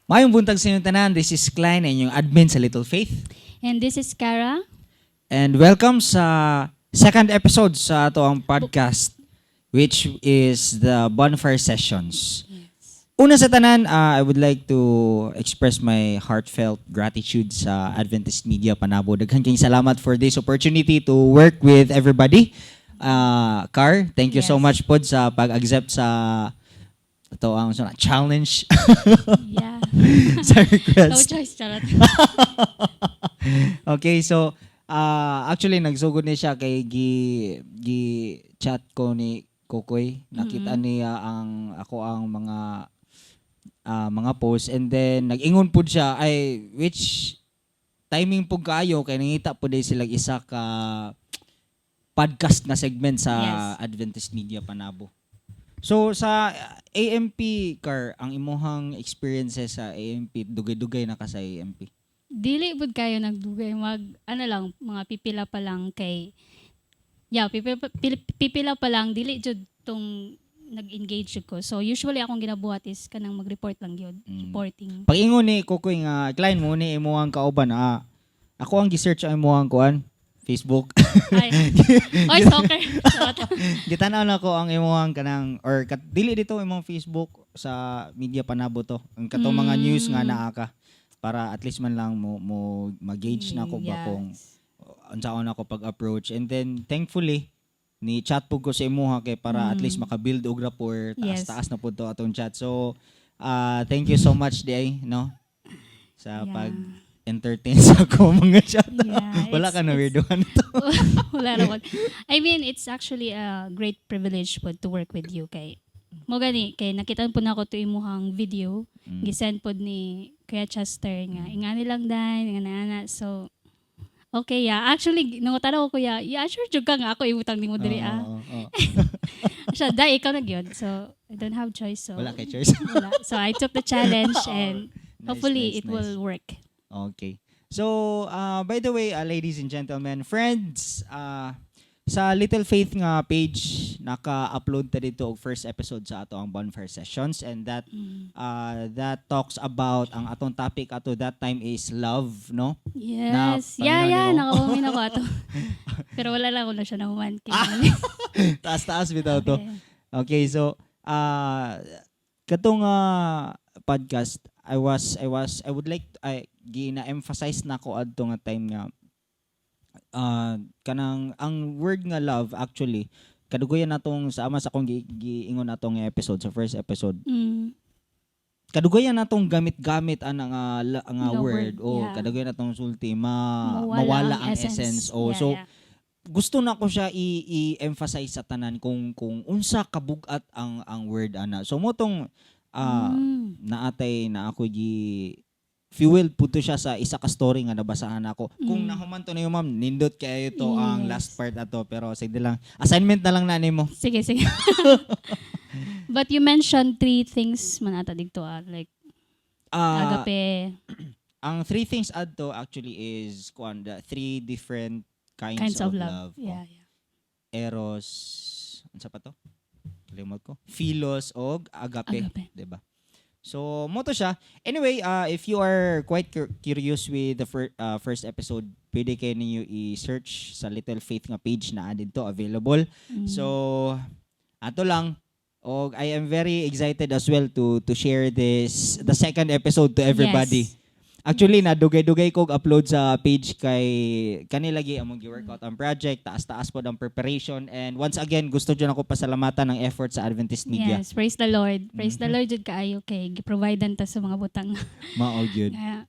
Maayong buntag sa inyong tanan. This is Klein, ang inyong admin sa Little Faith. And this is Kara. And welcome sa second episode sa atoang podcast, which is the Bonfire Sessions. Una sa tanan, I would like to express my heartfelt gratitude sa Adventist Media Panabo. Daghan kayong salamat for this opportunity to work with everybody. Car, thank you so much pod sa pag-accept sa atoang challenge sa No request. Choice, charot. Okay, so actually nagsugod ni siya kay gi chat ko ni Kokoy. Nakita niya ang akoang mga post and then nag-ingon pud siya ay which timing pud kaayo kay nangita pud diay sila isa ka podcast na segment sa Adventist Media Panabo. So sa AMP, Car, ang imuhang experiences sa AMP, dugay-dugay na ka sa AMP? Dili pud kayo nagdugay, mag ano lang, mga pipila pa lang kay, yeah, pipila pa lang, dili jud tong nag-engage jud ko. So usually akong ginabuhat is kanang mag-report lang gyud, reporting. Pag-ingon ni Kokoy nga, "Klein, mao ni imuhang kauban," ako ang gi-search ang imuhang kuan, Facebook. Ay, oy, stalker. Charot. Gitanaw na ko ang imuhang kanang or kat, dili dito imong Facebook, sa Media Panabo to. Ang katong mga news nga naa ka para at least man lang mo ma-gauge na ko ba kung unsaon ako pag-approach, and then thankfully ni chat pud ko sa imuha kay para at least maka-build og rapport, taas-taas na pud to atong chat. So thank you so much diay, no, sa pag entertain sa ako mga chat. Wala ka na weirdohan to. Wala naman. I mean, it's actually a great privilege po to work with you kay mao gani kay nakita po nako to imuhang video, gisend pod ni Kuya Chester nga ingani lang dan nga na. So okay, yeah, actually nangutana ko, "Kuya, yeah, sure jud ka nga ako ibutang nimo diri ah?" Oo. Siya dai, ikaw na gyud, so I don't have choice, so Wala kay choice. Wala. So I took the challenge and Nice, hopefully nice, it will nice. Work. Okay. So, by the way, ladies and gentlemen, friends, sa Little Faith nga page, naka-upload ta dito og first episode sa atoang Bonfire Sessions and that that talks about, ang atong topic ato that time is love, no? Yes, Na, yeah, paminaw nimo? Nakapaminaw ko ato, pero wala lang ako na siya nahuman kay Taas-taas bitaw to. Okay. Okay, so katong podcast, I would like I gina-emphasize nako adto nga time nga kanang ang word nga love, actually kadugayan natong sama sa akong giingon atong episode, sa first episode, kadugayan natong gamit-gamit ang nga, nga nga word, word, o kadugayan natong sulti ma mawala mawala ang ang essence, o Yeah, so gusto na ko siya i-emphasize sa tanan kung unsa kabugat ang word ana. So mao tong naatay na ako gi fuel pud to siya sa isa ka story nga nabasahan ako. Kung nahuman to niyo, ma'am, nindot kaayo to ang last part ato, pero sige lang. Assignment na lang na nimo. Sige, sige. But you mentioned three things man ata dito ah. Like agape, Ang three things adto actually is kuan, the three different kinds, kinds of of love. Love. Yeah. Eros, unsa pa to? Limot ko. Philos og agape. Agape. 'Di ba? So, mao to siya. Anyway, if you are quite curious with the first episode, pwede kayo ninyo i-search sa Little Faith nga page na dito available. So, ato lang. Og I am very excited as well to share this the second episode to everybody. Actually, nadugay-dugay kog upload sa page kay kani lagi among gi-workout ang project, taas-taas pod ang preparation, and once again gusto jud ako pasalamatan ang effort sa Adventist Media. Yes, praise the Lord. Praise the Lord jud kaayo kay gi-providean ta sa mga butang. Mao gyud. Yeah.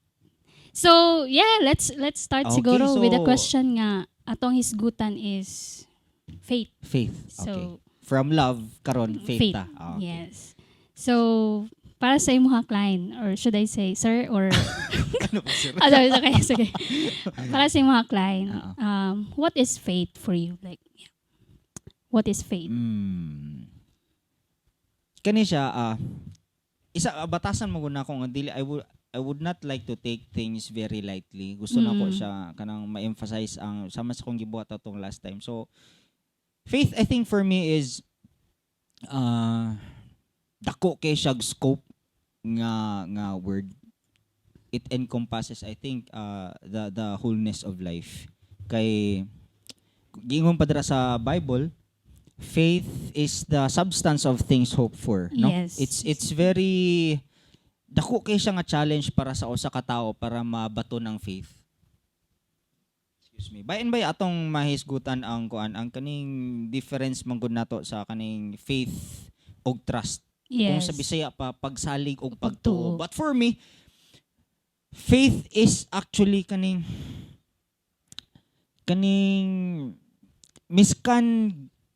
So, yeah, let's start siguro with the question nga atong hisgutan is faith. Faith. So, Okay. From love karon, faith, faith. Ta. Ah, okay. Yes. So, para sa imo ha, Klein, or should I say sir or Ano ba, sir? Ah, sorry, okay, sige. Para sa imo ha, Klein, Oo. What is faith for you? Like, yeah. What is faith? Kani siya isa batasan mo gud nako nga dili I would not like to take things very lightly. Gusto na ko siya kanang ma-emphasize ang sama sa kong gibuhat atong last time. So faith, I think, for me is dako kay siya scope nga word. It encompasses, I think, the wholeness of life. Kay giingon pa dira sa Bible, faith is the substance of things hoped for, no? Yes. It's very dako kay siya nga challenge para sa usa ka tawo para mabato ng faith. Excuse me. By and by atong mahisgutan ang kuan, ang kaning difference man gud nato sa kaning faith og trust. Kung sa Bisaya pa, pagsalig og pagtuo. Pagtuo. But for me, faith is actually kaning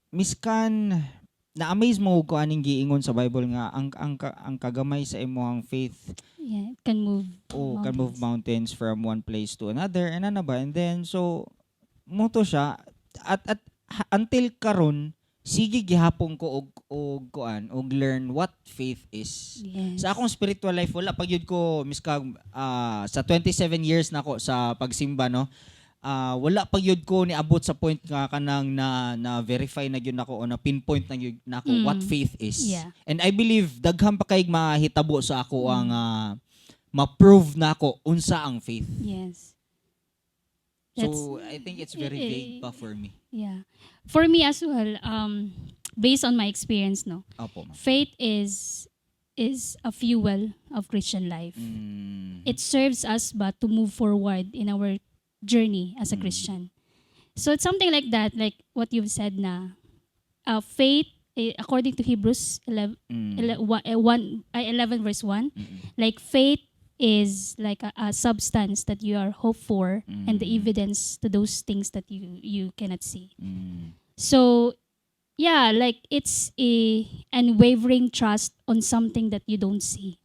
miskan na-amaze mo ko aning giingon sa Bible nga ang kagamay sa imong faith Yeah, it can move o can move mountains. Mountains from one place to another and ano ba, and then so mao to siya at until karon sige gihapon ko og kuan og learn what faith is. Sa akong spiritual life, wala pa gyud ko miska sa 27 years na ako sa pagsimba, no, wala pa gyud ko niabot sa point nga kanang na verify na gyud nako o na pinpoint na gyud nako what faith is. And I believe daghan pa kay mahitabo sa ako ang ma-prove nako unsa ang faith. So I think it's very vague pa for me. Yeah. For me as well, based on my experience, no, Opo, ma'am. Faith is a fuel of Christian life. It serves us but to move forward in our journey as a Christian. So it's something like that, like what you've said na faith, according to Hebrews 11, 1, 11 verse 1, like faith is like a substance that you are hope for and the evidence to those things that you cannot see. So yeah, like it's a unwavering trust on something that you don't see.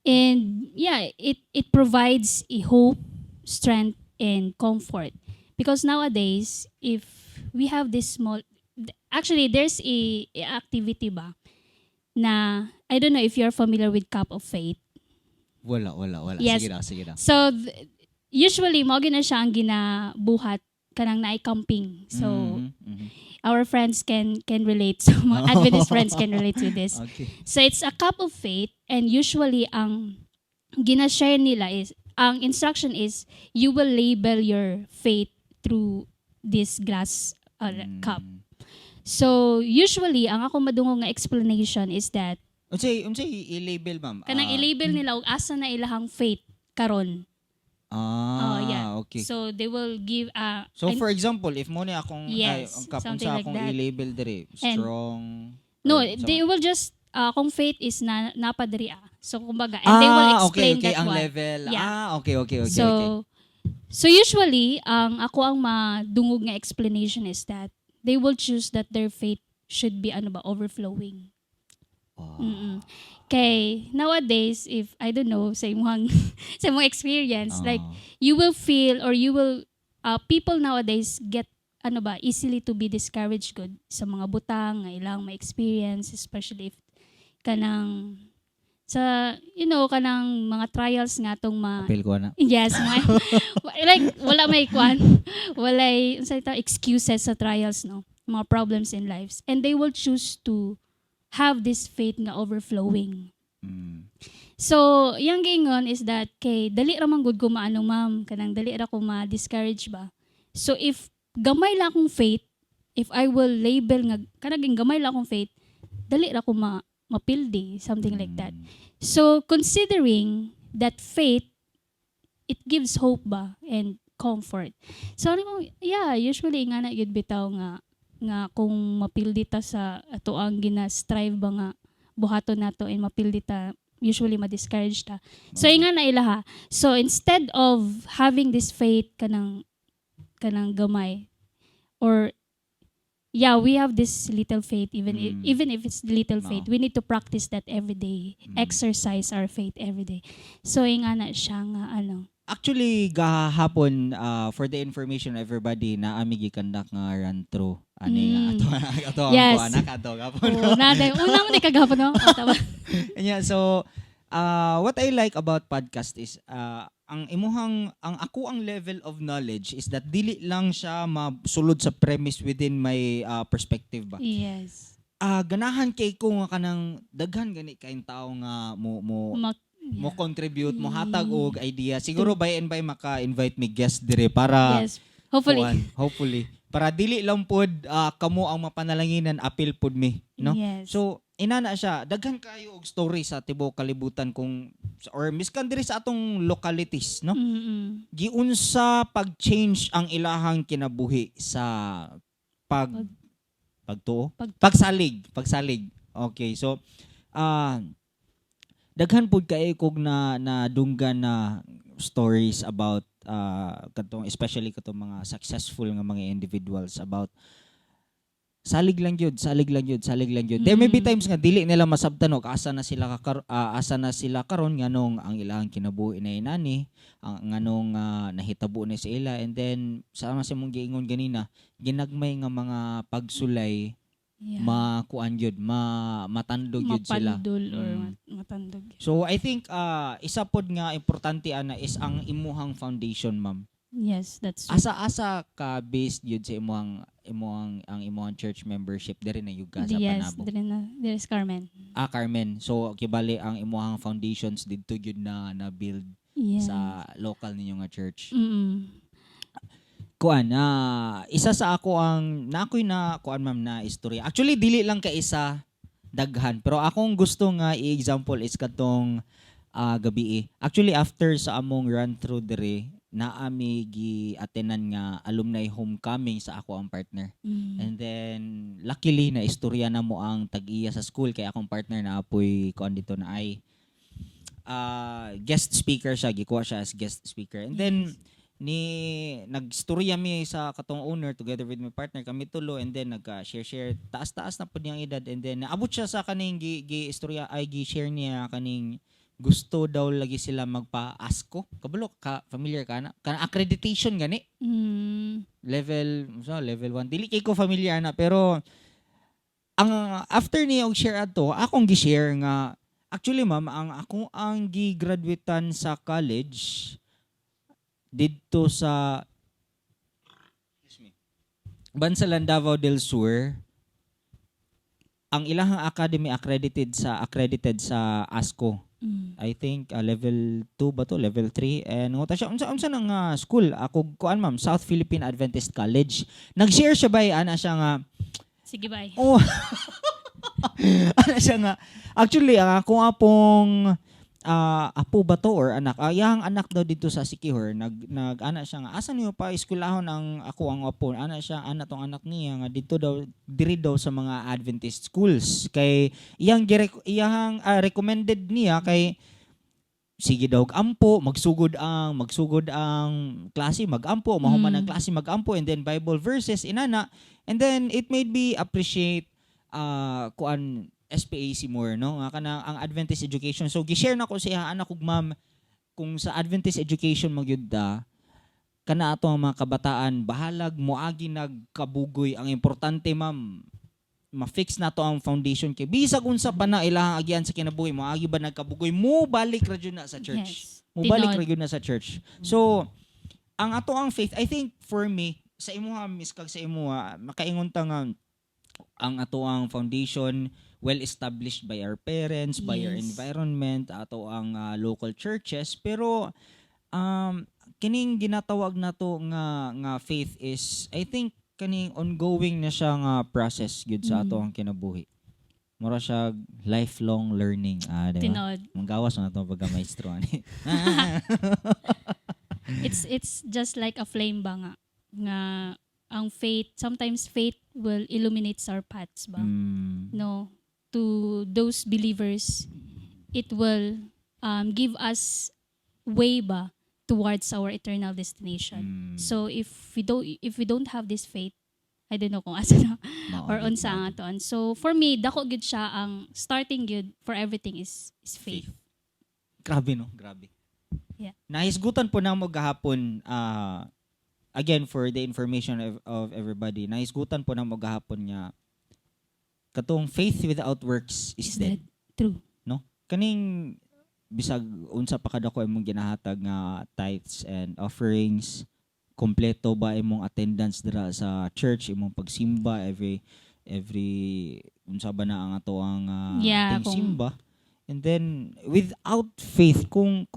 And yeah, it provides a hope, strength, and comfort. Because nowadays, if we have this small, actually there's a activity ba na I don't know if you're familiar with Cup of Faith. Wala, wala, wala. Yes. Sige na, sige na. So usually mao gina siya ang ginabuhat kanang naay camping. So our friends can relate. So mga Adventist friends can relate to this. So it's a cup of faith, and usually ang gina-share nila is, ang instruction is, you will label your faith through this glass cup. So usually ang ako madungog nga explanation is that Unsay i-label, ma'am? Kanang i-label nila og asa na ilahang faith karon. Ah, Oh, yeah. okay. So they will give So for example, if mo ni akong Yes, ay, ang cup something unsa like akong that. I-label dire, strong No, or they will just kung faith is na napadiri ah. So kumbaga, and they will Ah, explain okay, that ang one. level. Yeah. Ah, okay, So so usually ang ako ang madungog nga explanation is that they will choose that their faith should be ano ba, overflowing. Kay nowadays, if I don't know sa imong experience, like you will feel or you will people nowadays get ano ba, easily to be discouraged good sa mga butang nga ilang ma-experience, especially if kanang sa kanang mga trials nga atong ma Apil ko na. Yes, mga, like wala may kwan, walay unsa ito, excuses sa trials, no, mga problems in lives, and they will choose to have this faith nga overflowing. So, yang giingon is that kay dali ra man gud ko maano, ma'am, kanang dali ra ko ma-discourage ba. So if gamay lang akong faith, if I will label nga kanang gamay lang akong faith, dali ra ko ma mapildi, something like that. So considering that faith, it gives hope ba and comfort. So ano ko, yeah, usually nga na gyud bitaw nga kung mapildi ta sa ato ang gina-strive ba nga buhaton nato and mapildi ta, usually ma-discourage ta. So nga na ilaha. So instead of having this faith kanang gamay or yeah, we have this little faith, even if, even if it's little faith, Oo. We need to practice that every day. Exercise our faith every day. So nga na siya nga ano. Actually, gahapon, for the information of everybody, na ami gi-conduct nga run through ani nga ato ang kuan anak ato gahapon. Oo, na unang ni kagapon, no? Oh, tama. Yeah, so what I like about podcast is ang imuhang ang ako ang level of knowledge is that dili lang siya masulod sa premise within my perspective ba. Ah, ganahan kay ko nga kanang daghan gani kayong tao nga mo Mak Mo contribute, mo hatag og idea. Siguro by and by maka-invite mi guest dire para Yes. Hopefully. kuan, hopefully. Para dili lang pod kamo ang mapanalanginan, apil pod mi, no? Yes. So, inana siya, daghan kayo og story sa tibuok kalibutan kung or miskan diri sa atong localities, no? Giunsa pag-change ang ilahang kinabuhi sa pag pagtuo, pagsalig, pagsalig. Okay, so daghan pud kay kog na nadunggan na stories about katong especially katong mga successful nga mga individuals about salig lang yun, salig lang yun, salig lang yun. There may be times nga dili nila masabtan og asa na sila karon, nganong ang ilang kinabuhi na inani, ang nganong nahitabo ni sa ila, and then sama sa mong giingon ganina, ginagmay nga mga pagsulay makuan yun, matandog yun sila. Mapandol or matandog. So I think isa pod nga importante ana is ang imuhang foundation, ma'am. Yes, that's true. Asa-asa ka based yun sa imuhang imuhang ang imuhang church membership diri na yun ka sa Yes, Panabo? Diri na, diri sa Carmen. Ah, Carmen. So kibali ang imuhang foundations didto gyud na na build sa local ninyo nga church. Kuan na isa sa ako ang na ako'y na kuan, ma'am, na istorya. Actually, dili lang ka isa, daghan. Pero akong gusto nga i-example is katong gabi. Actually, after sa among run through dire, naa mi gi-attendan nga alumni homecoming sa ako ang partner. And then luckily na istorya na mo ang tag-iya sa school kay akong partner na apoy kuan dito na ay guest speaker siya, gikuha siya as guest speaker. And then ni nagstorya mi sa katong owner together with my partner, kami tulo, and then nagka-share share, taas-taas na pud niyang edad, and then naabot siya sa kaning gi istorya ay gi share niya kaning gusto daw lagi sila magpa-ASCO. Kabalo ka, familiar ka na kana accreditation gani? Level so level 1, dili kay ko familiar na, pero ang after niya og share adto, akong gi-share nga actually, ma'am, ang ako ang gi-graduatean sa college didto sa, excuse me, Bansalan, Davao del Sur, ang ilahang academy accredited sa ASCO. I think level 2 ba to, level 3, and nguta siya unsa nang school ako. Kuan, ma'am, South Philippine Adventist College. Nag-share siya bay, ana siya nga Sige, bye. Oh. Ana siya nga actually ang ako apong apo ba to or anak, iyang anak daw dito sa Siquijor, nag nag ana siya nga asa niyo pa eskwelahon ang ako ang apo, ana siya, ana tong anak niya nga dito daw, diri daw sa mga Adventist schools kay iyang recommended niya kay sige daw og ampo, magsugod ang klase, magampo, mahuman ang klase, magampo, and then Bible verses inana, and then it made me appreciate kuan SPAC more, no, nga kana ang Adventist education. So gi-share na ko siya anak ug ma'am, kung sa Adventist education magyud da kana ato ang mga kabataan, bahalag moagi nagkabugoy, ang importante, ma'am, ma-fix na to ang foundation kay bisag unsa pa na ilahang agian sa kinabuhi, moagi ba nagkabugoy, mo balik ra jud na sa church. Mubalik Tinuod. ra gyud na sa church. So ang ato ang faith, I think for me, sa imuha miskag sa imuha, makaingon ta nga ang ato ang foundation well established by our parents, by our environment, ato ang local churches, pero kining ginatawag nato nga nga faith is, I think, kaning ongoing na siya nga process gyud sa ato ang kinabuhi. Mura siya lifelong learning, di ba? Tinuod. Manggawas na ato pagka maestro ani. It's just like a flame ba nga nga ang faith, sometimes faith will illuminate our paths ba. No, to those believers, it will give us way ba towards our eternal destination. So if we don't have this faith, I don't know kung asa na Mao or gyud, unsa mao ang gyud. atoan. So for me, dako gyud siya, ang starting gyud for everything is faith. Grabe, no? Grabe. Nahisgutan po namo gahapon, again for the information of everybody, nahisgutan po namo gahapon nga katong faith without works is Is dead. dead. True. Kaning bisag unsa pa kadako imong ginahatag nga tithes and offerings, kompleto ba imong attendance dira sa church, imong pagsimba every unsa ba na ang ato ang ting simba. And then without faith, kung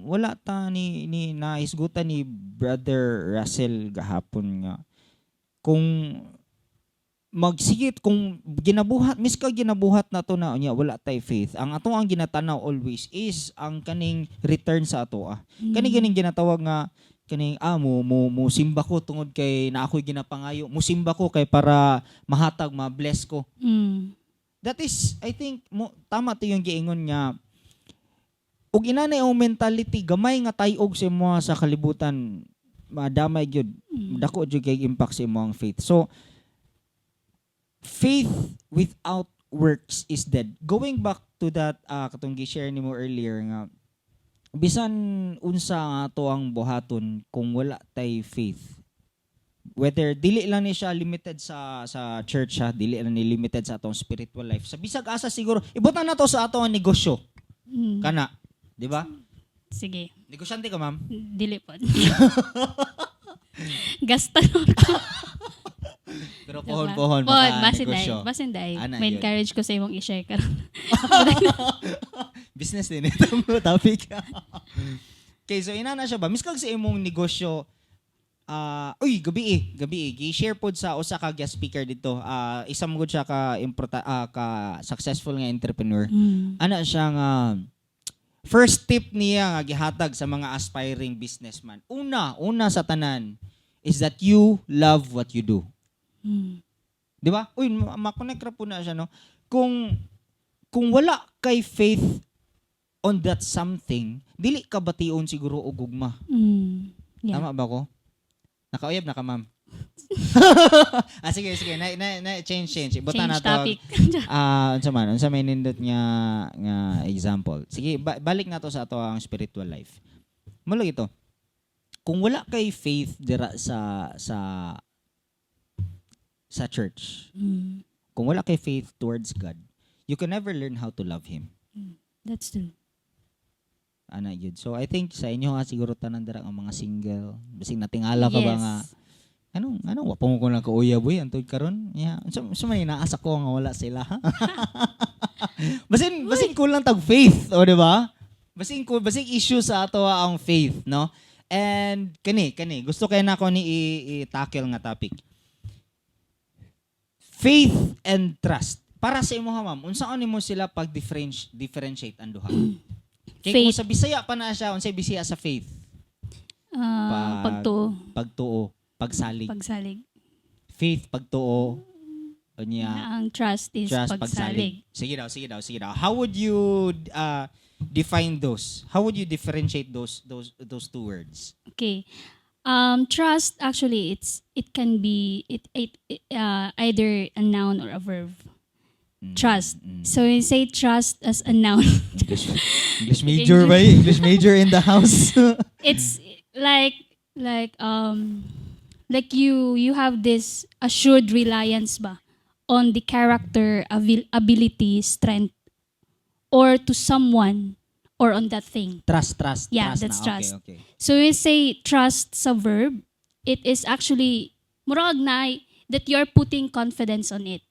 wala ta ni nahisgutan ni Brother Russell gahapon nga kung magsigit kung ginabuhat miska ginabuhat na to na unya wala tay faith, ang ato ang ginatanaw always is ang kaning return sa ato ah. Kani ganing ginatawag nga kaning mo simba ko tungod kay na ako'y ginapangayo, mo simba ko kay para mahatag, ma-bless ko. That is, I think mo tama to yung giingon nga ug inanay ang mentality, gamay nga tayog sa imo sa kalibutan, madamay gyud, dako jud kay impact sa imong faith. So faith without works is dead. Going back to that katong gi-share nimo earlier nga bisan unsa nga ato ang buhaton kung wala tay faith, whether dili lang ni siya limited sa church ha, dili lang ni limited sa atong spiritual life, sa bisag asa siguro, ibutang na to sa ato ang negosyo kana, di ba? Sige. Negosyante ka, ma'am? Dili po. Gasta ko. Pero pohon pohon. Pohon, maka basin day. negosyo. Basin day. Ana, May yun. encourage ko sa imong i-share karon. Business din itong topic. Okay, so inana siya ba? Miskag sa imong negosyo, uy, gabi eh. Gi-share pod sa usa ka guest speaker dito. Isa mo gud siya ka successful nga entrepreneur. Ana siya nga first tip niya nga gihatag sa mga aspiring businessman. Una, una sa tanan is that you love what you do. Di ba? Uy, ma-connect ra po na siya, no? Kung wala kay faith on that something, dili ka bation siguro og gugma. Yeah. Tama ba ko? Nakauyab na ka, ma'am? Sige, sige. Na, change, change. Ibutan Change na to. topic. Unsa man? Unsa may nindot nga example? Sige, balik na to sa ato ang spiritual life. Mao ito. Kung wala kay faith dira sa church, kung wala kay faith towards God, you can never learn how to love Him. That's true. Ana yun. So I think sa inyo ha, siguro tanan dira ang mga single, bisig natingala ka ba nga anong anong wa pa mo ko lang kauyab uy antod karon. Yeah. Unsa may naasa ko nga wala sila. Basin kulang tag faith, o di ba? Basin issue sa ato ang faith, no? And kani gusto kay nako ni i-tackle nga topic. Faith and trust. Para sa imo ha, ma'am, unsaon nimo sila pag differentiate ang duha? Kay kung Faith. sa Bisaya pa na siya, unsay Bisaya sa faith? Pagtuo. Pagtuo, pagsalig. Pagsalig. Faith, pagtuo, unya, Ang trust is trust, pagsalig. pagsalig. Sige daw, sige daw, sige daw. How would you define those? How would you differentiate those two words? Okay. Trust actually it can be it either a noun or a verb. Trust. So you say trust as a noun. English major ba? Eh? English major in the house. It's like you have this assured reliance ba on the character, ability, strength, or to someone or on that thing. Trust, trust. Yeah, trust that's na. trust. Okay. So we say trust sa verb, it is actually murag na that you're putting confidence on it.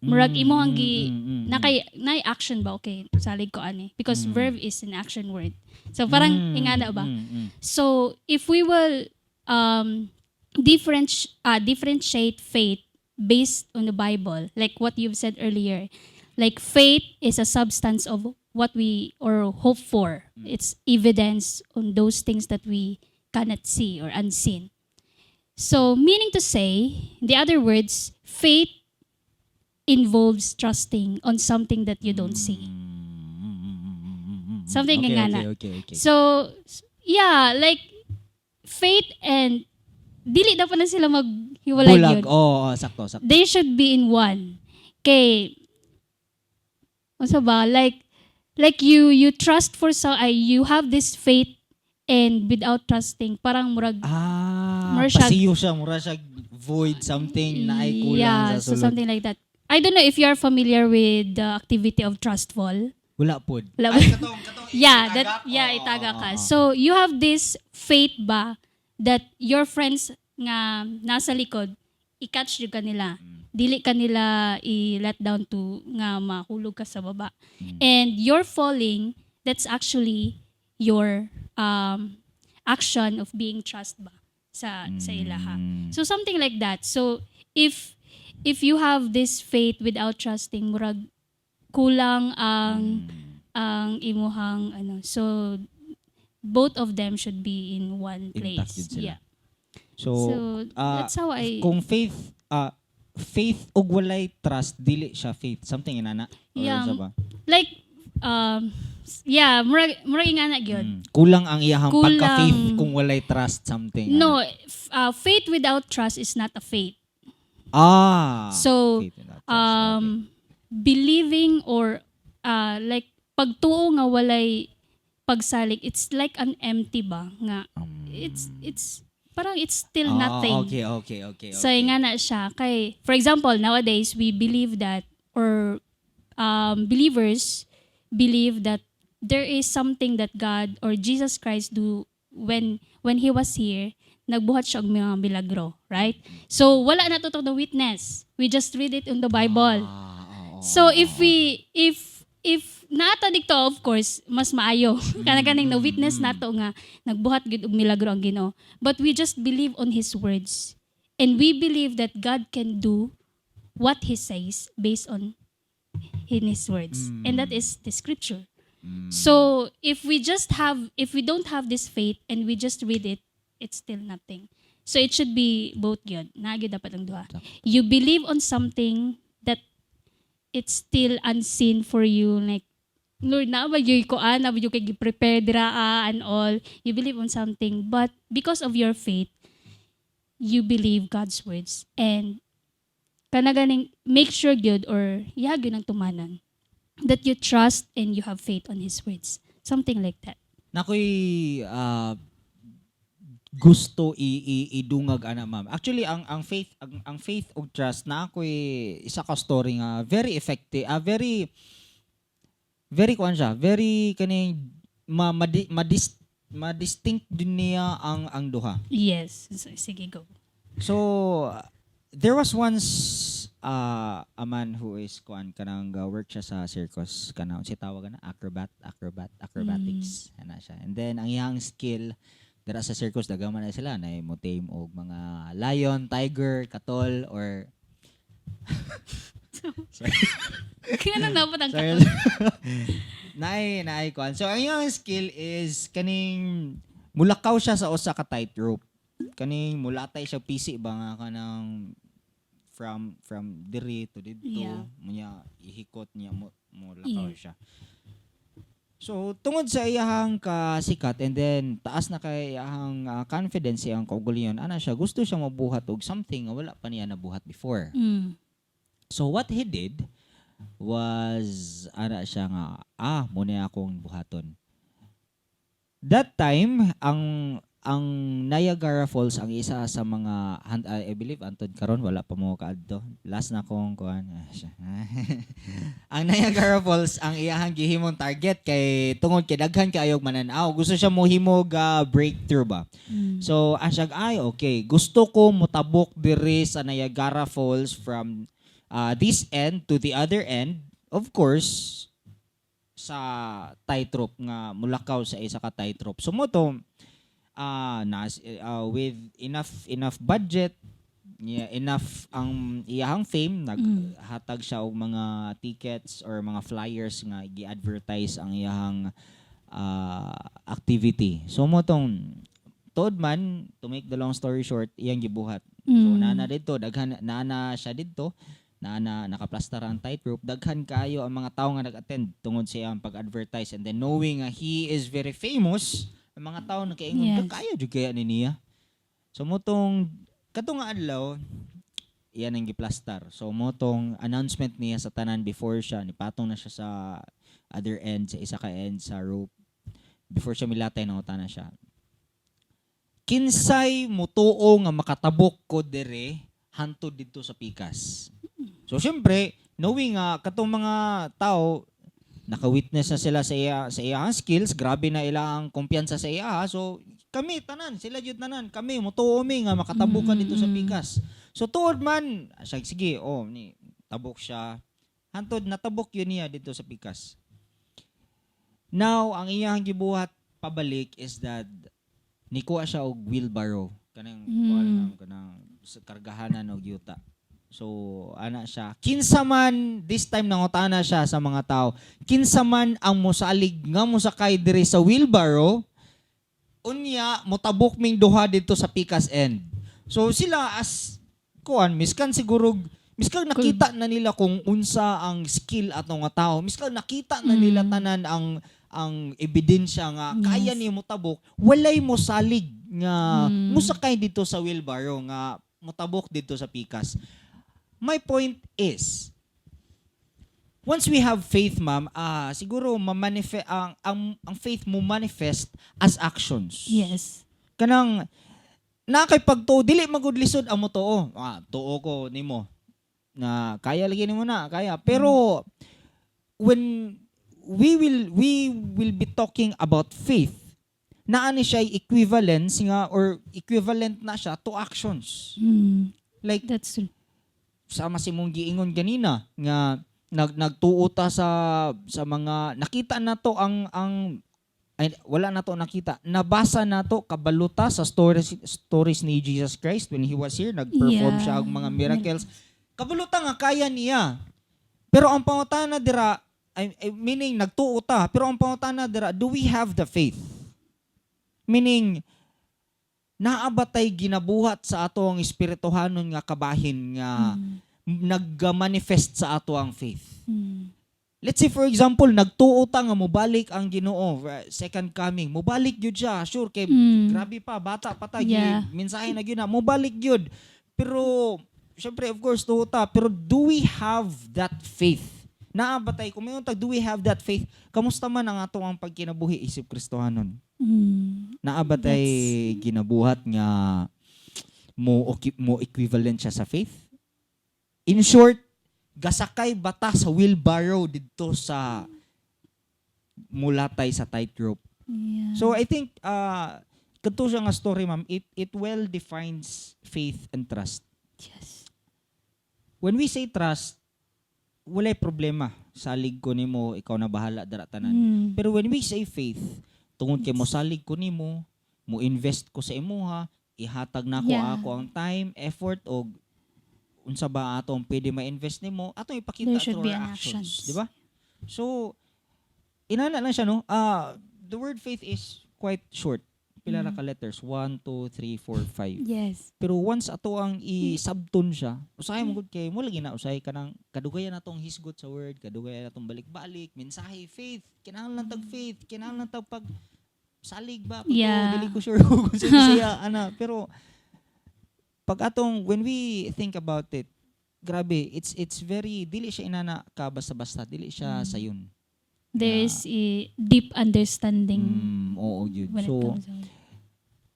Murag imo ang gi nakay nay action ba, okay, salig ko ani because verb is an action word. So parang ingana ba? So if we will differentiate faith based on the Bible, like what you've said earlier, like faith is a substance of what we or hope for. It's evidence on those things that we cannot see or unseen. So meaning to say, in the other words, faith involves trusting on something that you don't see. Something ingana. So, yeah, like, faith and, dili na pa na sila maghiwalay Bulag. yun. Oo, oh, sakto, sakto. They should be in one. Kay, unsa ba, like you trust for so, ay, you have this faith and without trusting, parang murag, Ah, Mura siya- pasiyo siya, mura siya void, something na ay kulang yeah, sa so sulod. something like that. I don't know if you are familiar with the activity of trust fall. Wala pod. Wala. Ay, katong Yeah, itaga? that yeah, Oo, itaga oo, ka. oo. So you have this faith ba that your friends nga nasa likod I-catch jud ka nila. Dili ka nila i-let down to nga mahulog ka sa baba. And your falling, that's actually your action of being trust ba sa ilaha. So something like that. So if you have this faith without trusting, murag kulang ang imuhang ano. So both of them should be in one Intact place. jud sila. Yeah. So, So that's how I kung faith ug walay trust, dili siya faith, something inana or Yeah, unsa ba? Like yeah, murag ingana gyud. Kulang ang iyahang Kulang. Pagka-faith kung walay trust, something No, ana. faith without trust is not a faith. Ah. So, Faith without trust, okay. Believing or like pagtuo nga walay pagsalig, it's like an empty ba nga it's parang it's still nothing. So nga na siya kay, for example, nowadays we believe that or believers believe that there is something that God or Jesus Christ do when he was here, nagbuhat siya og mga milagro, right? So wala na to the witness. We just read it in the Bible. Ah, oo. So if naata dito, of course mas maayo kana ganing na witness nato nga nagbuhat gid og milagro ang Ginoo. But we just believe on his words. And we believe that God can do what he says based on in his words. And that is the scripture. So if we don't have this faith and we just read it, it's still nothing. So it should be both gyud. Naa gyud dapat ang duha. You believe on something that it's still unseen for you, like, "Lord, naa ba gyud ko ah, naa ba gyud kay gi-prepare dira ah," and all. You believe on something, but because of your faith, you believe God's words and kana ganing make sure gyud or iya gyud ang tumanan that you trust and you have faith on His words. Something like that. Nakoy gusto i idungag ana, ma'am. Actually, ang faith ug trust na ako'y isa ka story nga very effective, very very kuan siya, very kaning ma-distinct din niya ang duha. Yes. So, sige, go. So there was once a man who is kuan kanang work siya sa circus, kanang si tawag na acrobat, acrobatics ana siya. And then ang iyang skill dira sa circus, daghan man na sila na mo tame og mga lion, tiger, katol or Sorry. Kaya na dapat ang Sorry. katol. Naay kuan. So ang iyang skill is kaning mulakaw siya sa usa ka tightrope. Kaning mulatay siya pisi ba nga kanang from diri to didto munya ihikot niya mo lakaw siya. So tungod sa iyahang kasikat and then taas na kay iyahang confidence, iyang kaugalingon ana siya, gusto siya mabuhat og something nga wala pa niya nabuhat before. So what he did was ana siya nga, "Ah, mao na akong buhaton." That time ang Niagara Falls ang isa sa mga I believe antod karon wala pa mo kaadto. Last na kong kuan. Ah, siya. Ang Niagara Falls ang iyahang gihimong target kay tungod kay daghan kaayog manan-aw. Gusto siya mohimog breakthrough ba. So, ang siya, "Ay, okay. Gusto ko motabok diri sa Niagara Falls from this end to the other end." Of course, sa tightrope nga mulakaw sa isa ka tightrope. So mao to with enough enough budget, yeah, enough ang iyahang fame, naghatag siya og mga tickets or mga flyers nga gi-advertise ang iyahang activity. So mao tong tuod man, to make the long story short, iyang gibuhat. So nana didto, daghan nana siya didto, nana nakaplastar ang tightrope, daghan kaayo ang mga tao nga nag-attend tungod sa iyang pag-advertise, and then knowing nga he is very famous, ang mga tao nakaingon, "Kaya jud kaya ni niya." So mao tong kadtong nga adlaw iyan ang giplastar. So mao tong announcement niya sa tanan before siya nipatong na siya sa other end, sa isa ka end sa rope. Before siya milatay, nangutana siya, "Kinsay mutuo nga makatabok ko dire hantod didto sa pikas?" So syempre, knowing nga katong mga tao naka-witness na sila sa iyang skills, grabe na ilang kumpiyansa sa iya. So kami tanan, sila jud tanan, kami mutuo mi nga makatabok ka dito sa pikas. So tuod man siya, sige, oh, ni tabok siya. Hantod natabok gyud niya didto sa pikas. Now, ang iyang gibuhat pabalik is that nikuha siya og wheelbarrow kanang kuan kanang sa kargahanan og yuta. So ana siya. Kinsa man this time, nangutana siya sa mga tao. Kinsa man ang mosalig nga mosakay diri sa wheelbarrow, unya motabok ming duha didto sa pikas end. So sila as kuan, miskan siguro miskan nakita na nila kung unsa ang skill ato nga tao. Miskan nakita na nila tanan ang ebidensya nga kaya ni motabok, walay mosalig nga mosakay didto sa wheelbarrow nga motabok didto sa pikas. My point is, once we have faith, ma'am, siguro ma-manifest ang faith mo, manifest as actions. Kanang na kay pagtuo, dili magud lisod ang motuo. Ah, tuo ko nimo na kaya lagi nimo na, kaya. Pero when we will be talking about faith, naa ni siya equivalence nga or equivalent na siya to actions. Like That's true. Sama si mong giingon ganina nga nagtuo ta sa mga nakita nato ang ay, wala na to nakita, nabasa nato, kabalo ta sa stories stories ni Jesus Christ when he was here, nag-perform siya og mga miracles, kabalo ta nga kaya niya. Pero ang pangutana dira ay, meaning nagtuo ta, pero ang pangutana dira, do we have the faith? Meaning, naa ba tay ginabuhat sa ato ang espirituhanon nga kabahin nga nag-manifest sa ato ang faith? Let's say, for example, nagtuo ta nga mobalik ang Ginoo, second coming, mobalik gyud siya, sure kay grabe pa, bata pa ta, mensahe na gyud na mobalik gyud. Pero syempre, of course, tuo ta, pero do we have that faith? Naa ba tay, kung tag do we have that faith? Kamusta man ang ato ang pagkinabuhi isip Kristohanon? Naa ba tay ginabuhat nga mo equivalent siya sa faith? In short, gasakay ba ta sa wheelbarrow didto sa mulatay sa tightrope? So I think kadto siya nga story, ma'am, it well defines faith and trust. When we say trust, walay problema. Salig ko nimo, ikaw na bahala dara tanan. Pero when we say faith, tungod kay mosalig ko nimo, mo invest ko sa imuha, ihatag nako ako ang time, effort og unsa ba atong pwede ma-invest nimo, atong ipakita There should through be our an actions, actions. di ba? So inana lang siya, no? Ah, the word faith is quite short. Pila ra ka letters? 1 2 3 4 5. Pero once ato ang isabton siya, usahay mo gud kay mo lagi na usahay kanang kadugayan natong hisgot sa word, kadugayan natong balik-balik, mensahe faith, kinahanglan tag faith, kinahanglan tag pag salig ba pag dili ko sure kung sa siya ana, pero pag atong when we think about it, grabe, it's very dili siya inana ka basta-basta, dili siya sayon. There is a deep understanding Oo gyud. when So it comes out.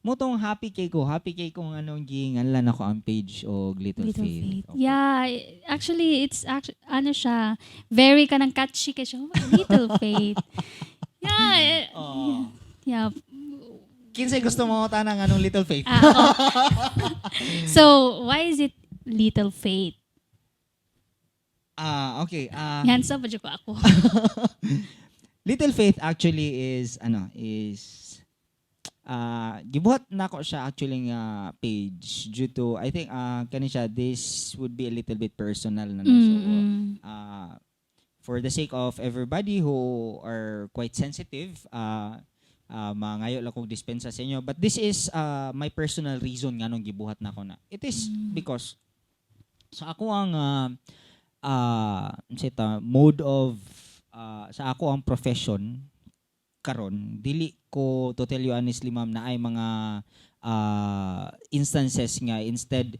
Mao tong happy kay ko anong giinganlan ako ang page og Little, Little Faith. Faith. Opo. Yeah, actually it's actually ano siya, very kanang catchy kay siya. Oh, Little Faith. Yeah, Oh. yeah. Kinsay gusto mo tanang anong Little Faith? Ah, oh. So, why is it Little Faith? Ah, okay. Yan sa pa ko ako. Little Faith actually is ano is gibuhat nako siya actually nga page due to, I think, kani siya, this would be a little bit personal na, no? So for the sake of everybody who are quite sensitive, mangayo lang kong dispensa sa inyo, but this is my personal reason nganong gibuhat nako na. It is because sa ako ang unsa ta, mode of sa ako ang profession karon, dili ko, to tell you honestly, ma'am, na ay mga instances nga instead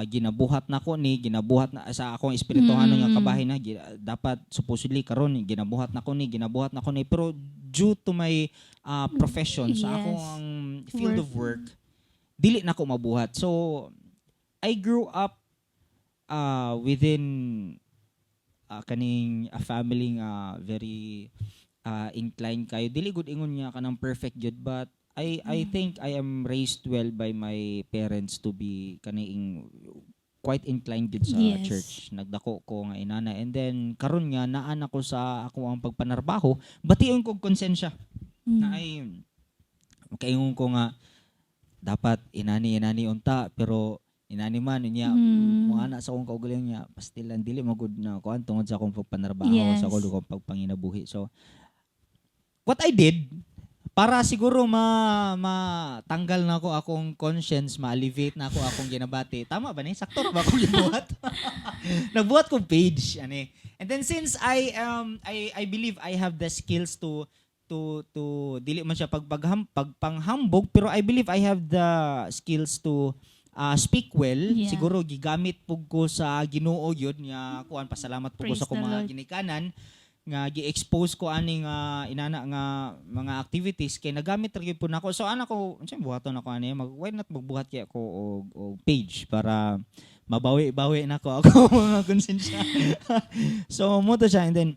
ginabuhat nako ni, ginabuhat na sa akong espirituhanon nga kabahin na dapat supposedly karon ginabuhat nako ni, ginabuhat nako ni, pero due to my profession sa akong field of work, dili nako mabuhat. So I grew up within kaning a family nga very inclined kayo, dili gud ingon nga kanang perfect jud, but I think I am raised well by my parents to be kaning quite inclined gid sa church. Nagdako ko nga inana and then karon nga naa na ko sa ako ang pagpanarbaho, bation kog konsensya na ay makaingon ko nga dapat inani inani unta, pero inani man niya mo ana sa akong kaugalingon niya pastilan dili magud na kuan tungod sa akong pagpanarbaho, sa akong pagpanginabuhi. So what I did para siguro ma matanggal na ako akong conscience, ma-alleviate na ako akong ginabati. Tama ba ni? Sakto ra ba akong gibuhat? Nagbuhat kong page ani. And then since I believe I have the skills to dili man siya pagpanghambog, pero I believe I have the skills to speak well. Siguro gigamit pug ko sa Ginoo yun nga kuan. Pasalamat pug ko Praise sa akong the mga Lord. ginikanan nga gi-expose ko ani nga inana nga mga activities kay nagamit ra gyud po nako. So ana ko, unsay buhaton nako ani? Why not magbuhat kaya ko og page para mabawi-bawi nako ako mga konsensya? So mo to siya. And then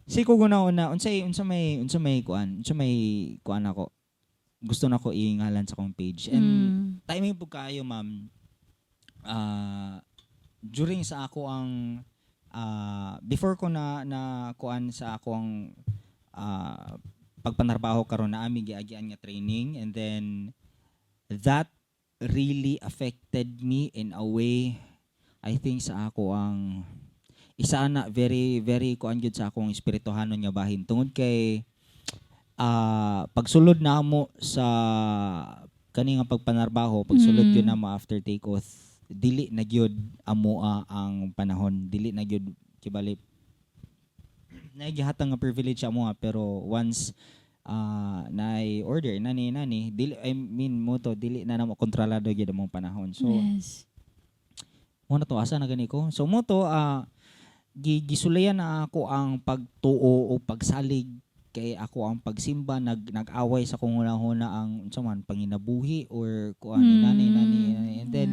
si ko guna una, unsay unsa may kuan, unsa may kuan ako gusto nako iingalan sa akong page and timing po kaayo, ma'am, during sa ako ang before ko na na kuan sa ako ang pagpanarbaho karon na aming giagian nga training, and then that really affected me in a way. I think sa ako ang isa na very very kuan gyud sa akong espirituhanon nga bahin tungod kay pagsulod na mo sa kani nga pagpanarbaho, pagsulod gyud namo after take oath, dili na gyud amoa ang panahon, dili na gyud kibali nagihatag nga privilege amo, pero once na order nani nani dili, I mean, mo to dili na namo kontrolado gyud among panahon. So mo na to, asa na gani ko? So mo to, gisulayan na ako ang pagtuo o pagsalig kay ako ang pagsimba. Nag-away sa kong hunahuna ang unsa man panginabuhi or kuan, nani nani nani. And then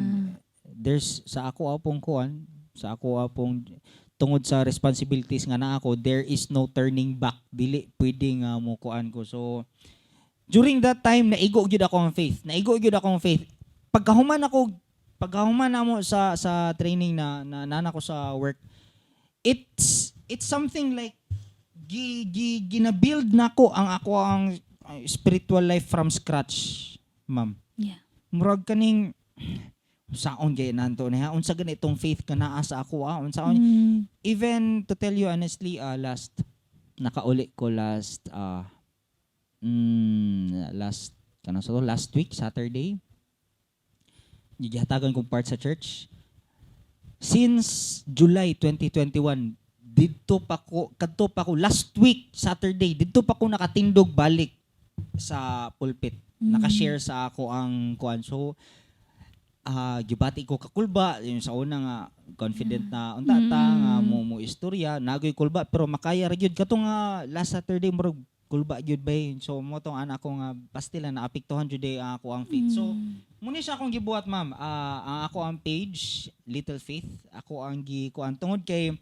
there's sa ako apong kuan, sa ako apong tungod sa responsibilities nga naa ako, there is no turning back, dili pwede nga mo kuan ko. So during that time naigo gyud ako ang faith, naigo gyud ako ang faith. Pagkahuman namo sa training na nana ko sa work, it's something like gi, gi gina-build nako ang ako ang spiritual life from scratch, ma'am. Murag kaning saon gay nanto niya, unsa ganitong faith ka naa sa ako, unsaon? Even to tell you honestly, last nakauli ko last last kanang sa to, last week Saturday, gihatagan kong part sa church. Since July 2021, didto pa ko, kadto pa ko last week Saturday, didto pa ko nakatindog balik sa pulpit, naka-share sa ako ang kuan. So gibati ko kakulba yung sa una nga confident na unta ta nga mo istorya, nagoy kulba, pero makaya ra gyud. Kato nga last Saturday, murag kulba gyud bay. So mo tong anak ko nga pastila na apektuhan jud eh ang ako ang faith. So muni siya akong gibuhat, ma'am. Ang ako ang page, Little Faith, ako ang gi kuan tungod kay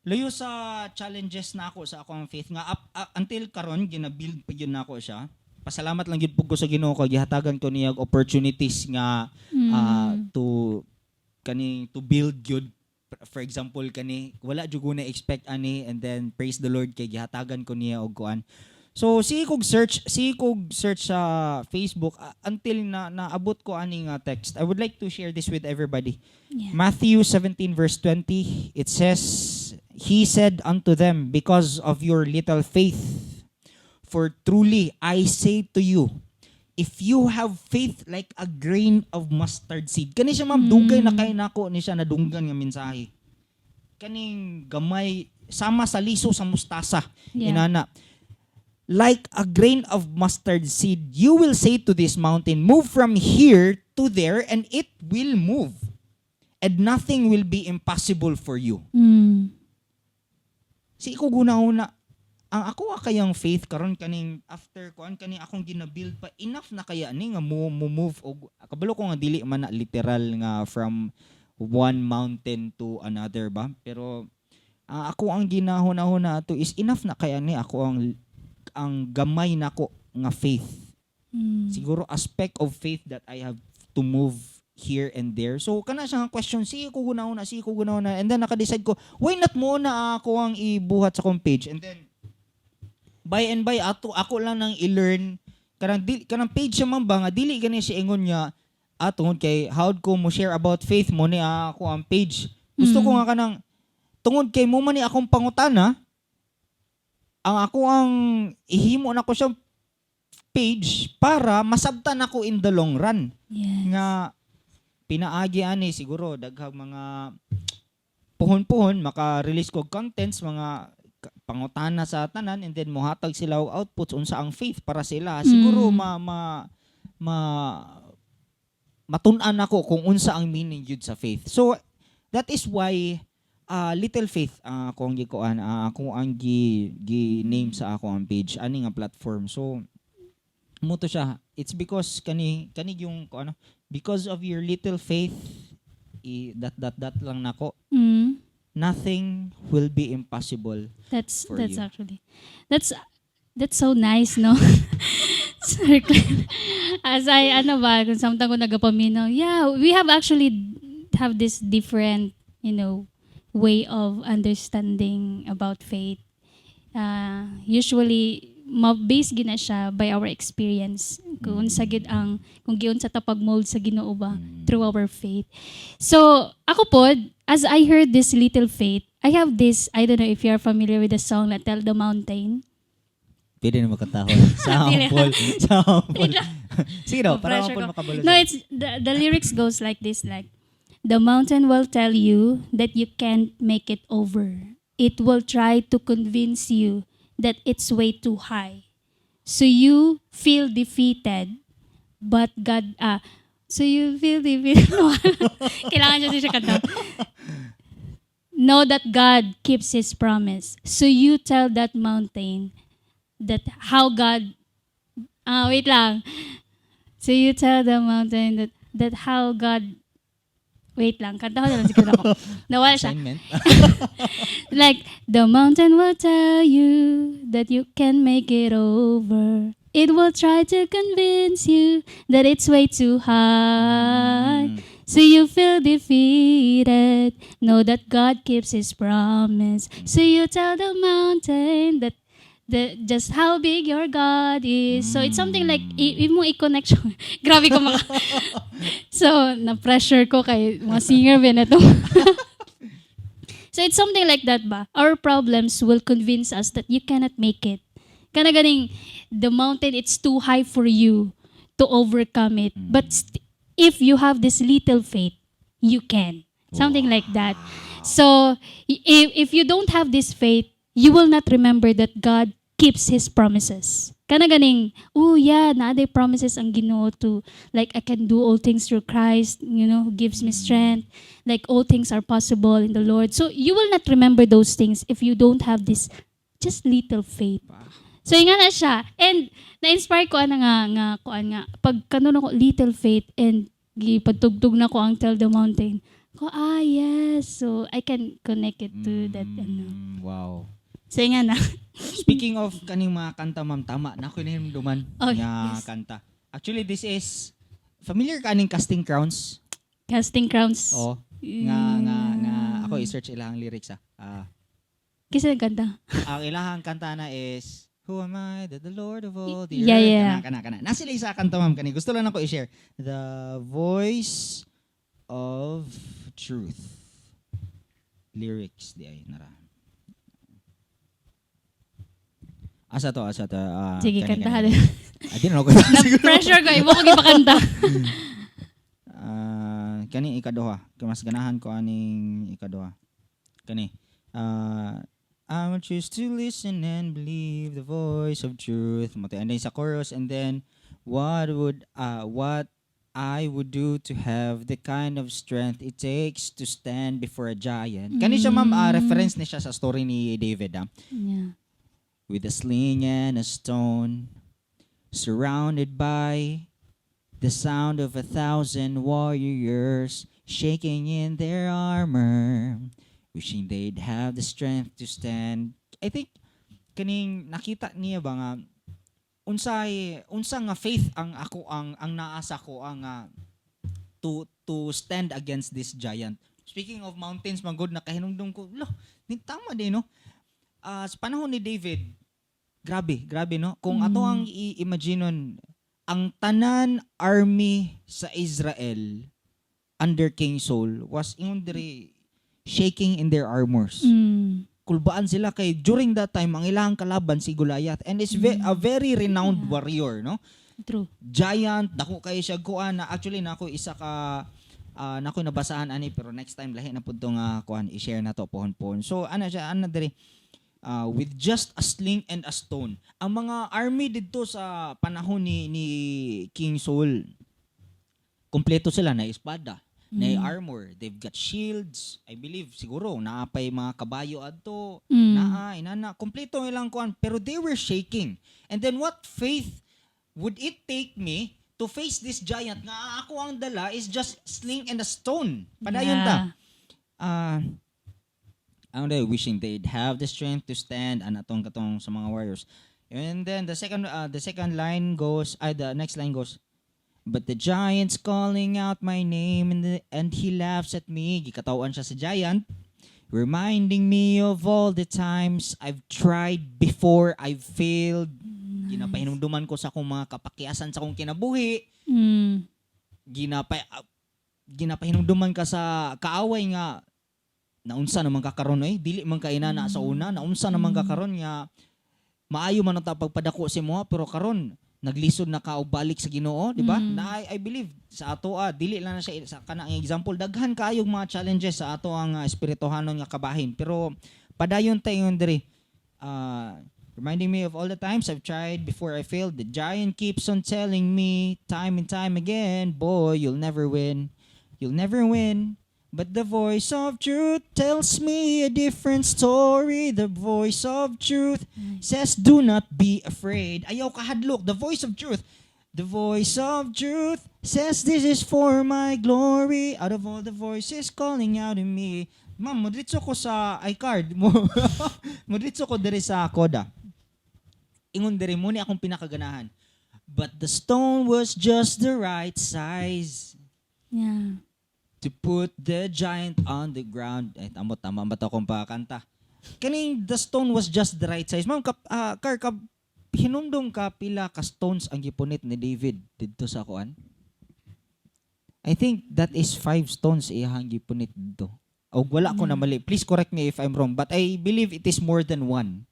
layo sa challenges na ako sa ako ang faith nga up, until karon gina-build pa gyud nako siya. Pasalamat lang gyud pud ko sa Ginoo kay gihatagan ko niya og opportunities nga to kani to build gyud. For example, kani wala jud ko na expect ani, and then praise the Lord kay gihatagan ko niya og kuan. So sige kog search sa Facebook until na naabot ko ani nga text. I would like to share this with everybody. Matthew 17 verse 20, it says, "He said unto them, 'Because of your little faith, for truly I say to you, if you have faith like a grain of mustard seed.'" Kani siya, ma'am, dugay na kay nako ni siya nadunggan nga mensahe. Kaning gamay sama sa liso sa mustasa. Inana. "Like a grain of mustard seed, you will say to this mountain, 'Move from here to there,' and it will move. And nothing will be impossible for you." Si ko guna-una, ang ako kayang faith karon kaning after kuan kaning akong gina-build pa, enough na kaya ni nga mo move og kabalo ko nga dili man na literal nga from one mountain to another ba, pero ang ako ang ginahuna-huna ato is enough na kaya ni ako ang gamay nako nga faith, siguro aspect of faith that I have to move here and there. So kana siya nga question, sige ko guna-una, sige ko guna-una, and then naka-decide ko, why not mo na ako ang ibuhat sa akong page, and then by and by ato ako lang nang i-learn kanang kanang page siya man ba nga dili gani siya ingon nga tungod kay how ko mo share about faith mo ni ako ang page. Gusto ko nga kanang tungod kay mo man ni akong pangutana, ang ako ang ihimo na ko siyang page para masabtan ako in the long run nga pinaagi ani siguro daghang mga puhon-puhon maka-release ko contents, mga pangutana sa tanan, and then mohatag sila og outputs unsa ang faith para sila siguro ma ma matun-an ako kung unsa ang meaning yun sa faith. So that is why Little Faith ako ang gikuan, ako ang gi name sa ako ang page ani nga platform. So mo to siya, it's because kani kani yung ko ano, because of your little faith, i dot dot dot lang nako, nothing will be impossible That's for that's you. Actually that's so nice, no? Sir Glenn. As I ano ba, kung samtang ko nagapaminaw, yeah, we have actually have this different way of understanding about faith. Usually ma-base gina siya by our experience kung unsa gid ang kung giunsa ta pag-mold sa Ginoo ba through our faith. So, ako pod, as I heard this little faith, I have this, I don't know if you are familiar with the song na Tell the Mountain. Pwede na makatahol. Sample. Sample. Sige daw, para Pressure mapod ko. Makabalo No, sila. it's the lyrics goes like this, like, "The mountain will tell you that you can't make it over. It will try to convince you that it's way too high. So you feel defeated, but God, ah, so you feel defeated." Kailangan siya siya kanta. "Know that God keeps His promise. So you tell that mountain that how God," ah, wait lang. "So you tell the mountain that how God," wait lang, kanta ko na lang siguro ako. Nawala siya. Assignment. Like, "The mountain will tell you that you can make it over. It will try to convince you that it's way too high. So you feel defeated. Know that God keeps His promise. So you tell the mountain that the just how big your God is." So it's something like imo i-connect siya. Grabe ko maka. So na-pressure ko kay mga singer ba na to. So it's something like that ba? Our problems will convince us that you cannot make it. Kana ganing the mountain, it's too high for you to overcome it. But if you have this little faith, you can. Something like that. So if you don't have this faith, you will not remember that God keeps His promises. Kana ganing, oh yeah, naa day promises ang Ginoo to, like, I can do all things through Christ who gives me strength. Like, all things are possible in the Lord. So you will not remember those things if you don't have this just little faith. So nga na siya. And na-inspire ko ana nga kuan nga pag kanon ako little faith and gipatugtog na ko ang Tell the Mountain. Ko, ah, yes. So I can connect it to that ano. So nga na. Speaking of kaning mga kanta, ma'am, tama na ako duman Oh, nga yes. kanta. Actually, this is familiar ka aning Casting Crowns? Casting Crowns. Oh, nga ako i-search ilang lyrics ah. Ah, Kinsa kanta? Ang ilahang kanta na is "Who am I that the Lord of all the earth?" Kana, kana, kana. Na sila isa kanta, ma'am, kani. Gusto lang ako i-share. The Voice of Truth. Lyrics di ay nara. Asa to, asa to? Ah, Sige, kani, kantahan. Kani. Ah, di na ako. Na-pressure ko. Imo ko gipakanta. Ah, kani ikaduha. Kay mas ganahan ko aning ikaduha. Kani. Ah, "I will choose to listen and believe the voice of truth." Mao and then sa chorus, and then "What I would do to have the kind of strength it takes to stand before a giant." Kani siya, ma'am, reference ni siya sa story ni David ah. "With a sling and a stone, surrounded by the sound of 1,000 warriors shaking in their armor, wishing they'd have the strength to stand." I think kaning nakita niya ba nga unsay unsa nga faith ang ako ang naa sa ko ang to stand against this giant. Speaking of mountains, man gud, nakahinumdum ko, lo, ni tama din, no? Ah, sa panahon ni David, grabe, grabe, no? Kung ato ang i-imagineon, ang tanan army sa Israel under King Saul was, ingon diri, shaking in their armors. Kulbaan sila kay during that time ang ilang kalaban si Goliath and is a very renowned warrior, no? True. Giant, dako kayo siya kuan na. Actually, nako isa ka nako nabasahan ani, pero next time lahi na pud to nga kuan, i-share na to pohon-pohon. So ana siya, ana diri, with just a sling and a stone. Ang mga army didto sa panahon ni King Saul, kompleto sila na espada, na armor, they've got shields, I believe siguro naa pay mga kabayo adto, naa inana, kompleto ang ilang kuan, pero they were shaking. And then what faith would it take me to face this giant nga ako ang dala is just sling and a stone? Padayon ta. Ang they wishing they'd have the strength to stand and atong katong sa mga warriors. And then the second line goes, the next line goes, "But the giant's calling out my name and he laughs at me." Gikatawan siya sa giant. "Reminding me of all the times I've tried before, I've failed." Ginapahinumduman ko sa akong mga kapakyasan sa akong kinabuhi. Ginapahinumduman ka sa kaaway nga naunsa naman ka karon eh, dili man ka inana sa una, naunsa naman ka karon nga maayo man ang ta pagpadako sa imo, pero karon naglisod na ka og balik sa Ginoo, di ba? Mm. Na I believe sa ato, dili lang na siya sa kanang example, daghan kaayong mga challenges sa ato ang espirituhanon nga kabahin, pero padayon tayo diri. "Reminding me of all the times I've tried before I failed. The giant keeps on telling me time and time again, 'Boy, you'll never win. You'll never win.' But the voice of truth tells me a different story. The voice of truth says, 'Do not be afraid.'" Ayaw kahadlok. The voice of truth. "The voice of truth says this is for my glory. Out of all the voices calling out in me." Ma'am, modritso ko sa iCard. Mo modritso ko diri sa Koda. Ingon diri mo ni akong pinakaganahan. "But the stone was just the right size to put the giant on the ground." Ay, tama, tama ba ito akong pakanta? Kaning "the stone was just the right size." Ma'am, kar, kap, hinumdum ka pila ka stones ang gipunit ni David didto sa kuan? I think that is five stones iyahang gipunit didto. O wala ko na mali. Please correct me if I'm wrong, but I believe it is more than one.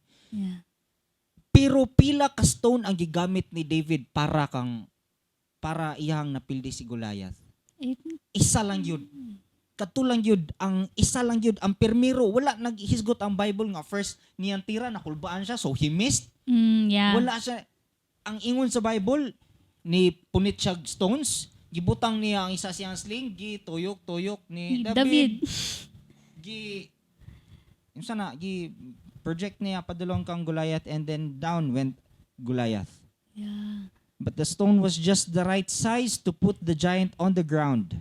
Pero pila ka stone ang gigamit ni David para iyahang napildi si Goliath? Isa lang yun. Kato lang yun, ang isa lang yun, ang permiro. Wala naghisgot ang Bible nga first niyang tira, nakulbaan siya, so he missed. Wala siya. Ang ingon sa Bible, ni punit siya stones, gibutang niya ang isa siyang sling, gi tuyok tuyok ni Ni David, David. Gi yung sana gi project niya padulong kang Goliath and then down went Goliath. "But the stone was just the right size to put the giant on the ground."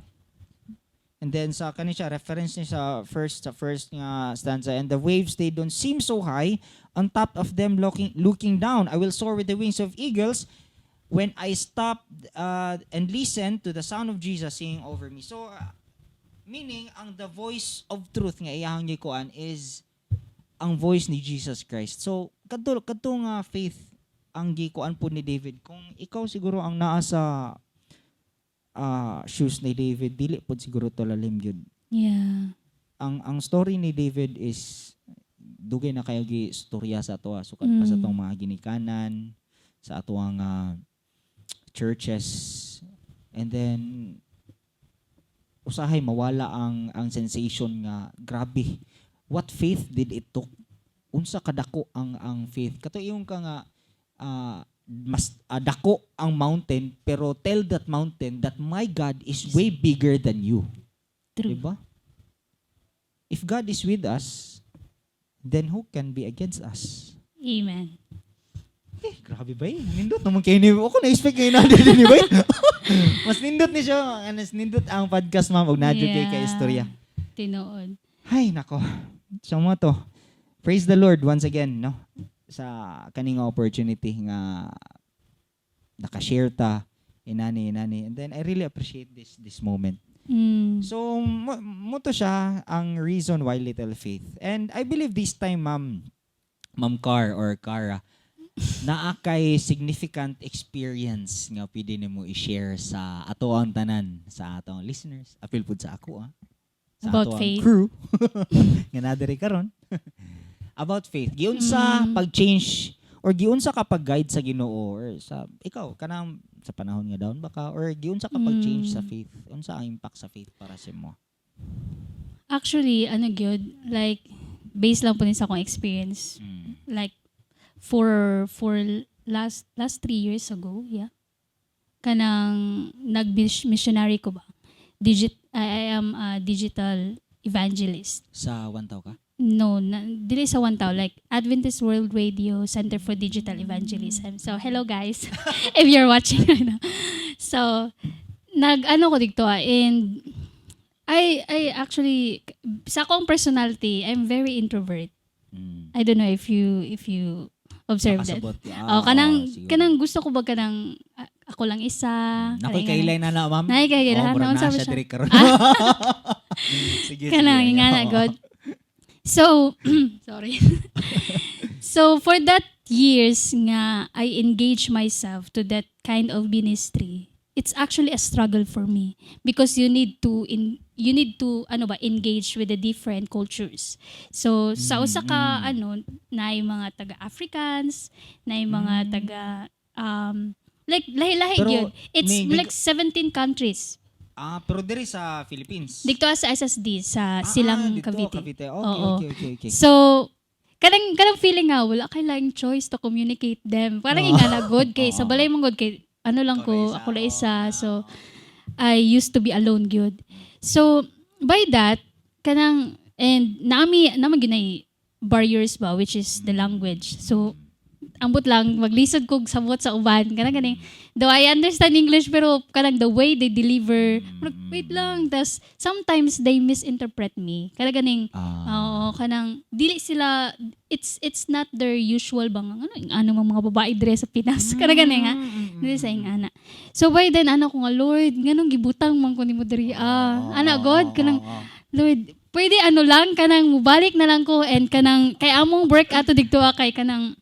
And then sa kani siya, reference niya sa first nga stanza, "And the waves, they don't seem so high on top of them looking down. I will soar with the wings of eagles when I stop and listen to the sound of Jesus singing over me." So meaning ang the voice of truth nga iyahang gikuan is ang voice ni Jesus Christ. So kadto nga faith ang gikuan po ni David. Kung ikaw siguro ang naa sa shoes ni David, dili pod siguro to lalim gyud. Ang story ni David is dugay na kayo gi storya sa ato, sukat pa sa atong mga ginikanan, sa atoang churches, and then usahay mawala ang sensation nga grabe, what faith did it took, unsa kadako ang faith, kato yung ka nga mas dako ang mountain, pero tell that mountain that my God is way bigger than you. True. Diba? If God is with us, then who can be against us? Amen. Eh, grabe ba eh? Nindot naman kayo ni... Ako na-expect kayo na din ni ba? Mas nindot ni siya. Mas nindot ang podcast, ma'am. Og nadyo kay istorya. Tinuod. Ay, nako. So mo to. Praise the Lord once again, no? Sa kaning opportunity nga nakashare ta. Inani, inani. And then I really appreciate this moment. So, mao to siya ang reason why Little Faith. And I believe this time, Ma'am, Ma'am Car or Cara, naa kay significant experience nga pwede nimo i-share sa ato ang tanan, sa atong listeners. Apil pud sa ako ah. Sa About ato ang faith. Crew nga naa diri karon. About faith. Giunsa pag-change or giunsa ka pag-guide sa Ginoo or sa ikaw kanang sa panahon nga down ba ka or giunsa ka pag-change sa faith? Unsa ang impact sa faith para sa imo? Actually, ano gyud, like based lang po din sa akong experience. Like for last last 3 years ago, yeah. Kanang nag-missionary ko ba? I am a digital evangelist. Sa One Tao ka? No, na, dili sa One Tao, like Adventist World Radio Center for Digital Evangelism. So, hello guys, if you're watching right now. So, nag ano ko dito ah, and I actually, sa akong personality, I'm very introvert. I don't know if you observe that. Nakasabot. Oh, kanang Oo, siguro. Kanang gusto ko ba kanang ah, ako lang isa. Nakoy kanang- kailay na na, ma'am. Naay kailay, Oh, murag naunsa naa ba siya siya? diri karon. Sige, Kanang sige. Nga na God. So, sorry. So, for that years nga I engage myself to that kind of ministry, it's actually a struggle for me because you need to ano ba, engage with the different cultures. So sa usa ka ano, naay mga taga Africans, naay mga taga like lahi-lahi Pero, gyud. It's like 17 countries. Ah, pero diri sa Philippines. Dito sa SSD sa Silang Dito, Cavite. Cavite. Okay, Oo. okay. So, kanang feeling nga, wala kay laing choice to communicate them. Parang nga na good kay sa balay mo good kay ano lang ko, Ikaw ako lang oo. isa. So, I used to be alone gyud. So, by that, kanang and nami naman ginay barriers ba, which is the language. So, ambot lang maglisod kog sabot sa uban kanang gani. Though I understand English, pero kanang the way they deliver, murag, wait lang, tas sometimes they misinterpret me kanang ganing. Oo, kanang dili sila, it's not their usual bang ano ano mga babae dire sa Pinas kanang gani nga dili sa ingana. So by then ano ko nga, "Lord, nganong gibutang man ko nimo diri ah?" Ana God, kanang "Lord, pwede ano lang, kanang mubalik na lang ko," and kanang kay among work ato didto ah, kay kanang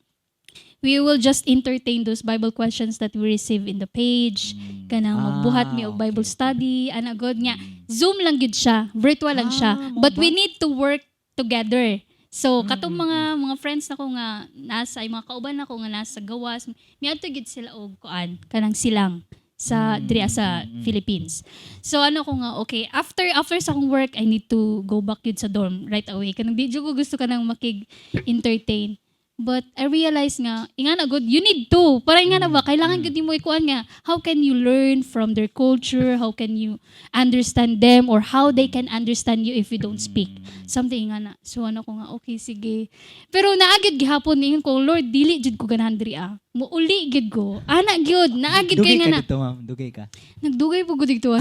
we will just entertain those Bible questions that we receive in the page, kanang magbuhat mi og Bible study ana god nga Zoom lang gyud siya, virtual lang siya, Mao but ba? We need to work together. So katong mga friends nako nga nasa ay mga kauban nako nga nasa gawas, miadto gyud sila og kuan kanang silang sa diri sa Philippines. So ano ko nga, okay, after sa akong work, I need to go back yun sa dorm right away. Kanang di jud ko gusto kanang makig entertain. But I realize nga, ingana good, you need to. Para ingana ba, kailangan gud mo ikuan nga, how can you learn from their culture? How can you understand them or how they can understand you if you don't speak? Something ingana. So ano ko nga, okay, sige. Pero naa gyud gihapon ingon ko, "Lord, dili jud ko ganahan diri ah. Muuli gyud ko." Ana gyud, naa gyud Dugay kay nga ka na. dito, ma'am. Dugay ka. Nagdugay po ko dito.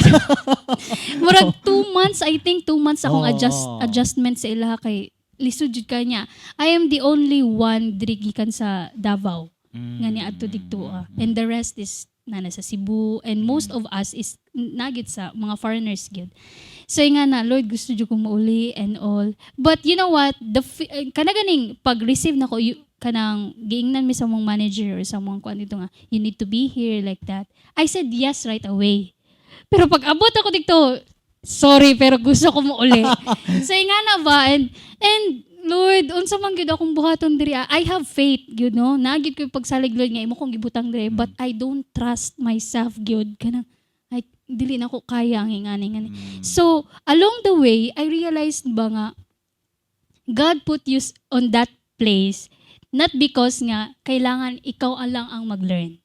Murag 2 months, I think 2 months akong adjustment sa ilaha kay lisod jud ka niya. I am the only one diri gikan sa Davao nga niadto didto ah. And the rest is na nasa Cebu and most of us is naa gyud sa mga foreigners gyud. So nga na, "Lord, gusto jud kong mauli," and all. But you know what? Kana ganing pag-receive nako you, kanang giingnan mi sa mong manager or sa mong kuan dito nga you need to be here like that. I said yes right away. Pero pag abot ako dito, sorry pero gusto ko mo uli. So nga na ba, and Lord, unsa man gyud akong buhaton diri ah? I have faith. Naa gyud ko pagsalig, Lord, nga imo kong gibutang diri, but I don't trust myself gyud, kanang ay dili na ko kaya ang ingani ngani. So, along the way, I realized ba nga God put you on that place not because nga kailangan ikaw lang ang mag-learn.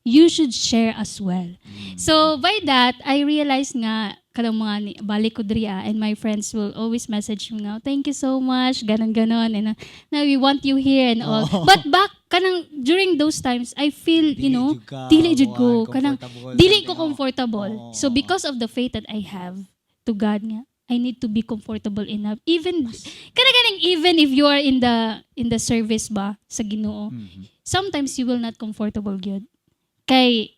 You should share as well. So, by that, I realized nga kanang mga ni, balik ko diri ah, and my friends will always message me nga, "Thank you so much," ganon ganon, and "Now we want you here," and all. But back kanang during those times, I feel, dili jud ko, kanang dili ko comfortable. So because of the faith that I have to God nga, I need to be comfortable enough. Even kana ganing even if you are in the service ba sa Ginoo, sometimes you will not comfortable gyud. Kay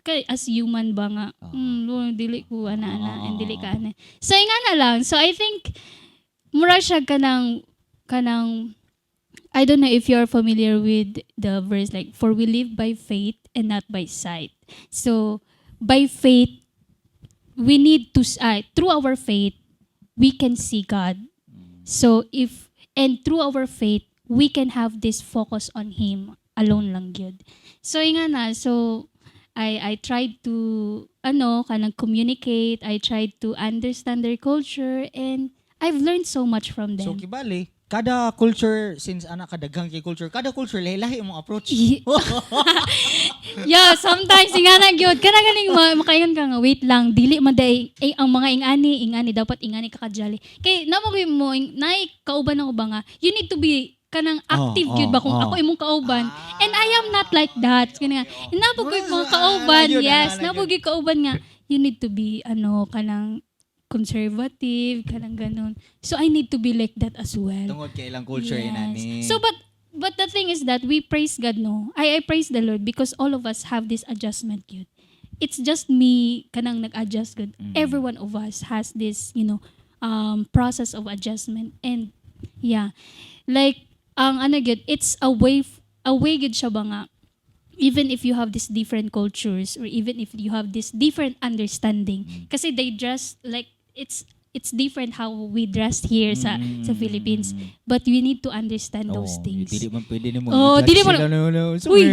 Kay as human ba nga, Oo. No, dili ko ana ana and dili Oo. Ka ana. So ingana lang. So I think mura siya kanang I don't know if you're familiar with the verse, like, "For we live by faith and not by sight." So by faith we need to through our faith we can see God. So if and through our faith we can have this focus on Him alone lang gyud. So ingana, so I tried to ano, kanang communicate, I tried to understand their culture and I've learned so much from So them. Kibali, kada culture, since ana kadaghang kay culture, kada culture lahi-lahi imong approach. Yeah, sometimes ingana gyud. Kana ganing makaingon ka nga, "Wait lang, dili man day eh, ang mga ingani, ingani dapat ingani ka ka-jolly." Kay namo gyud mo nay kauban ako ba nga, you need to be kanang active gyud ba kung ako imong kauban. And I am not like that. Kani nga, namo gyud mga kauban, Yun, yes, ah, namo gyud kauban nga you need to be ano, kanang conservative, kanang ganon. So I need to be like that as well. Tungod kay ilang culture inani. So but the thing is that we praise God, no. I praise the Lord because all of us have this adjustment gyud. It's just me kanang nag-adjust gud. Every one of us has this process of adjustment and yeah. Like ang ano gyud, it's a way gyud siya ba nga even if you have these different cultures or even if you have this different understanding, kasi they dress like it's different how we dress here sa Philippines, but we need to understand those Oo, things. dili man pwede nimo Oo, i-judge dili man- sila, no. So, Uy,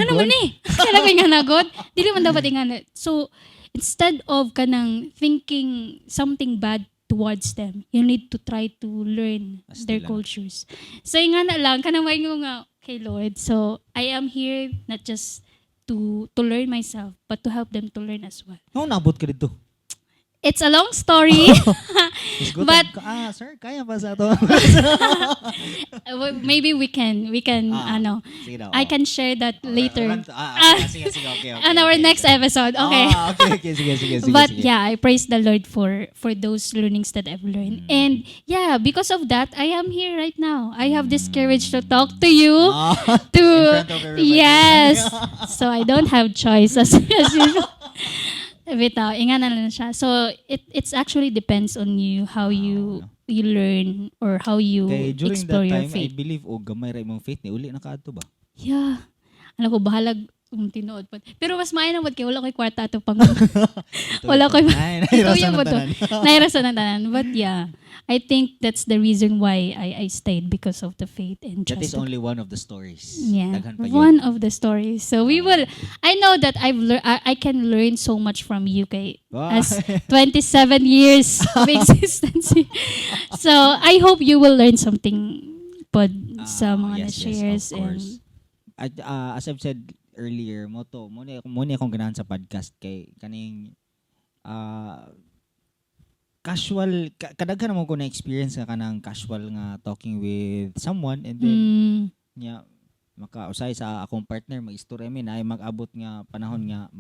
ano man eh? Kailangan nga nagod. Dili man dapat ingana. So, instead of kanang thinking something bad towards them, you need to try to learn Asti their lang. Cultures. So, ingana lang, kanang maingon nga, "Okay, Lord, so I am here not just to learn myself, but to help them to learn as well." No, naabot ka dito. It's a long story. Isgutan ka, "Ah, sir, kaya pa sa ato." Maybe we can, Ah, ano, sige daw. I can share that later. Ah, okay, sige, sige, okay. On our next episode. Okay. Ah, okay, sige, sige, sige. But sige. yeah, I praise the Lord for those learnings that I've learned. And yeah, because of that, I am here right now. I have this courage to talk to you. Ah, To in front of everybody. Yes. So I don't have choice as usual. Bitaw, ingana lang siya. So it's actually depends on you how you Wow, you learn or how you Kay during that explore your time, I faith. Believe, o gamay ra imong faith, ni uli na kaadto ba? Yeah. Ano ko, bahalag tinuod po. Pero mas maayo na kay wala ko'y kwarta ato pang wala ko'y Ay, nahirasan Ito ang mo to. tanan. Nahirasan ang tanan. But yeah, I think that's the reason why I stayed, because of the faith and That is trust. Only one of the stories. Yeah, Daghan pa yun. one of the stories. So we will. I know that I've learned. I can learn so much from you, kay as 27 years of existence. So I hope you will learn something pod sa Ah, mga yes, na-shares of and course. At, as I've said earlier, mo to, mo ni akong ganahan sa podcast kay kaning casual kadaghan naman ko na experience nga kanang casual nga talking with someone and then nya maka usay sa akong partner, mag-istorya mi na ay mag-abot nga panahon nga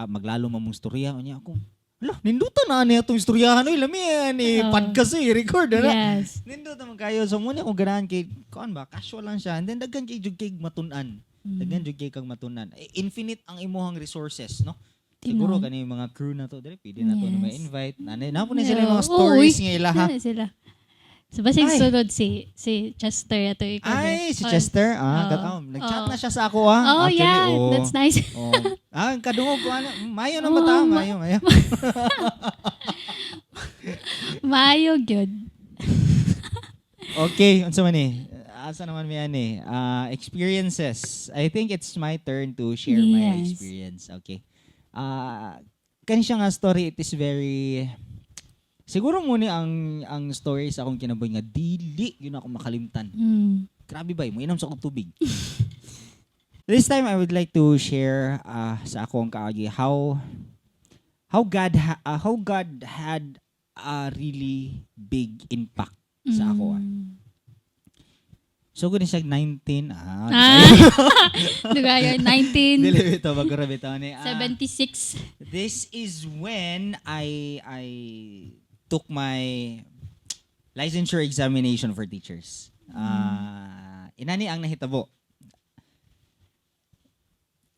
maglalo man mong istorya unya ako, "Hala, ninduta na ani atong istoryahan oy, lami ani Oo. Podcast eh, record na." Nindot naman kayo. So muna akong ganahan kay kuan ba, casual lang siya and then daghan kay jud kay matun-an. Daghan jud kay kang matun-an. Eh, infinite ang imuhang resources, no? Siguro Tinuod. kani mga crew na to diri pwede na to na ma-invite. Nanay na po na sila yung mga Oo, stories uy. nga ilaha. Ano sila? So, basig Ay. sunod si Chester ato ikaw. Ay, si Oh. Chester. Ah, Oo. nag-chat Oo. na siya sa ako ah. Oh, Actually, yeah. oo. That's nice. Oh. Ah, kadungog ko ano. Mayo na Oo, ba ta? Mayo, mayo. Maayo gyud. Okay, unsa man ni? Asa naman mi ani? Ah, experiences. I think it's my turn to share my experience. Okay. Ah, kani siya nga story, it is very siguro muna ang story sa akong kinabuhi nga dili yun ako makalimtan. Grabe ba, mo inom sa akong tubig. This time I would like to share sa akong kaagi how God had a really big impact sa ako. So gud siya 19 ah. Ah. Dugayon, 19 Dili bitaw, bago ra bitaw ni. Ah, 76. This is when I took my licensure examination for teachers. Ah, inani ang nahitabo.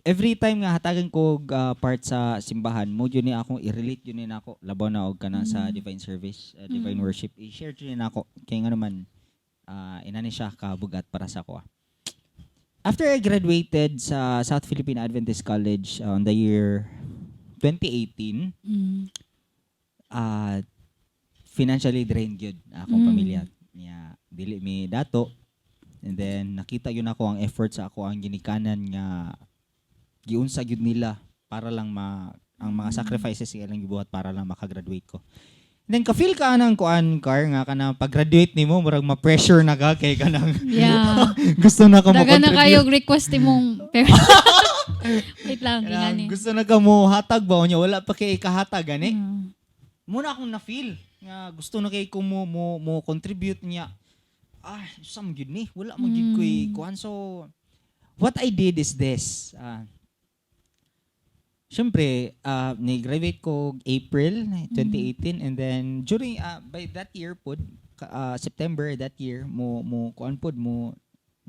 Every time nga hatagan ko og part sa simbahan mo, yun ni akong i-relate, yun ni nako, labaw na og kana sa divine service, divine worship, i-share jud ni nako kay nga naman inani siya kabugat para sa ako. After I graduated sa South Philippine Adventist College on the year 2018, financially drained gyud akong pamilya niya, dili mi dato. And then nakita gyud ako ang effort sa ako ang ginikanan nga giunsa gyud nila para lang ma ang mga sacrifices ilang gibuhat para lang makagraduate ko. And then ka-feel ka anang kuan, car, nga kana pag-graduate nimo murag ma-pressure na ka kay kanang gusto na ka mo Daga na contribute. kayo request imong parents. Wait lang, Kanang ingani. gusto na ka mo hatag ba, unya wala pa kay ikahatag gani. Muna akong na-feel nga gusto na kay ko mo contribute niya. Ah, sam gyud ni. Wala man gyud ko'y kuan. So what I did is this. Siyempre, ni-graduate ko April 2018 and then during by that year pod, September that year, mo kuan pod mo,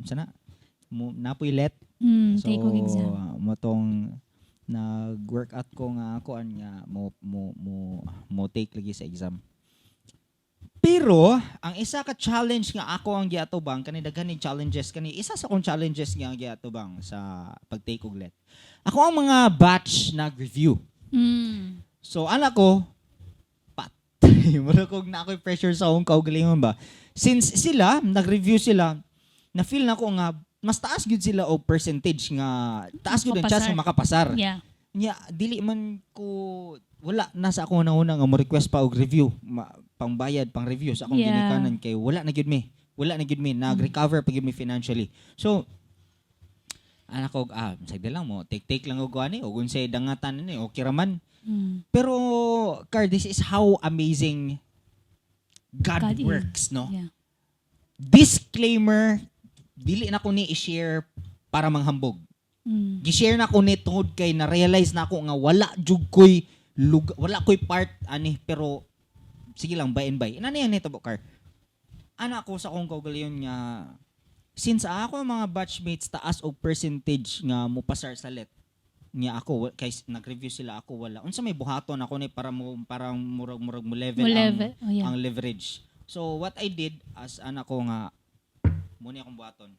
sana mo napoy LET. So Take og exam. Mo tong nag-workout ko nga kuan nga mo take lagi sa exam. Pero ang isa ka challenge nga ako ang giatubang kani, daghan ni challenges kani, isa sa akong challenges nga ang giatubang sa pag-take og LET. Ako ang mga batch nag-review. So ana ko pat. Mura kog na ako'y pressure sa akong kaugalingon ba. Since sila nag-review sila, na feel na ko nga mas taas gyud sila og percentage nga taas gyud ang chance nga makapasar. Nya dili man ko, wala na sa akong una nga mo request pa og review, pangbayad pang review sa akong ginikanan kay wala na gyud mi. Wala na gyud mi, nag-recover pa gyud mi financially. So anak ko, sagdi lang mo, take take lang og ani og unsay dangatan ni, okay ra man. Pero car, this is how amazing God, God is. works, no? Yeah. Disclaimer, dili na ko ni i-share para manghambog. Gi-share na ko ni tungod kay na-realize na ako nga wala jud koy wala koy part ani, pero sige lang, by and by. Ina niya nito car. Ana ko sa akong kaugalingon nga since ako ang mga batchmates taas og percentage nga mopasar sa LET niya, ako kay nag-review sila, ako wala, unsa may buhaton ako ni para mo parang murag mo level Mo ang level. Oh, yeah. ang leverage? So what I did as anak ko nga muni akong buhaton.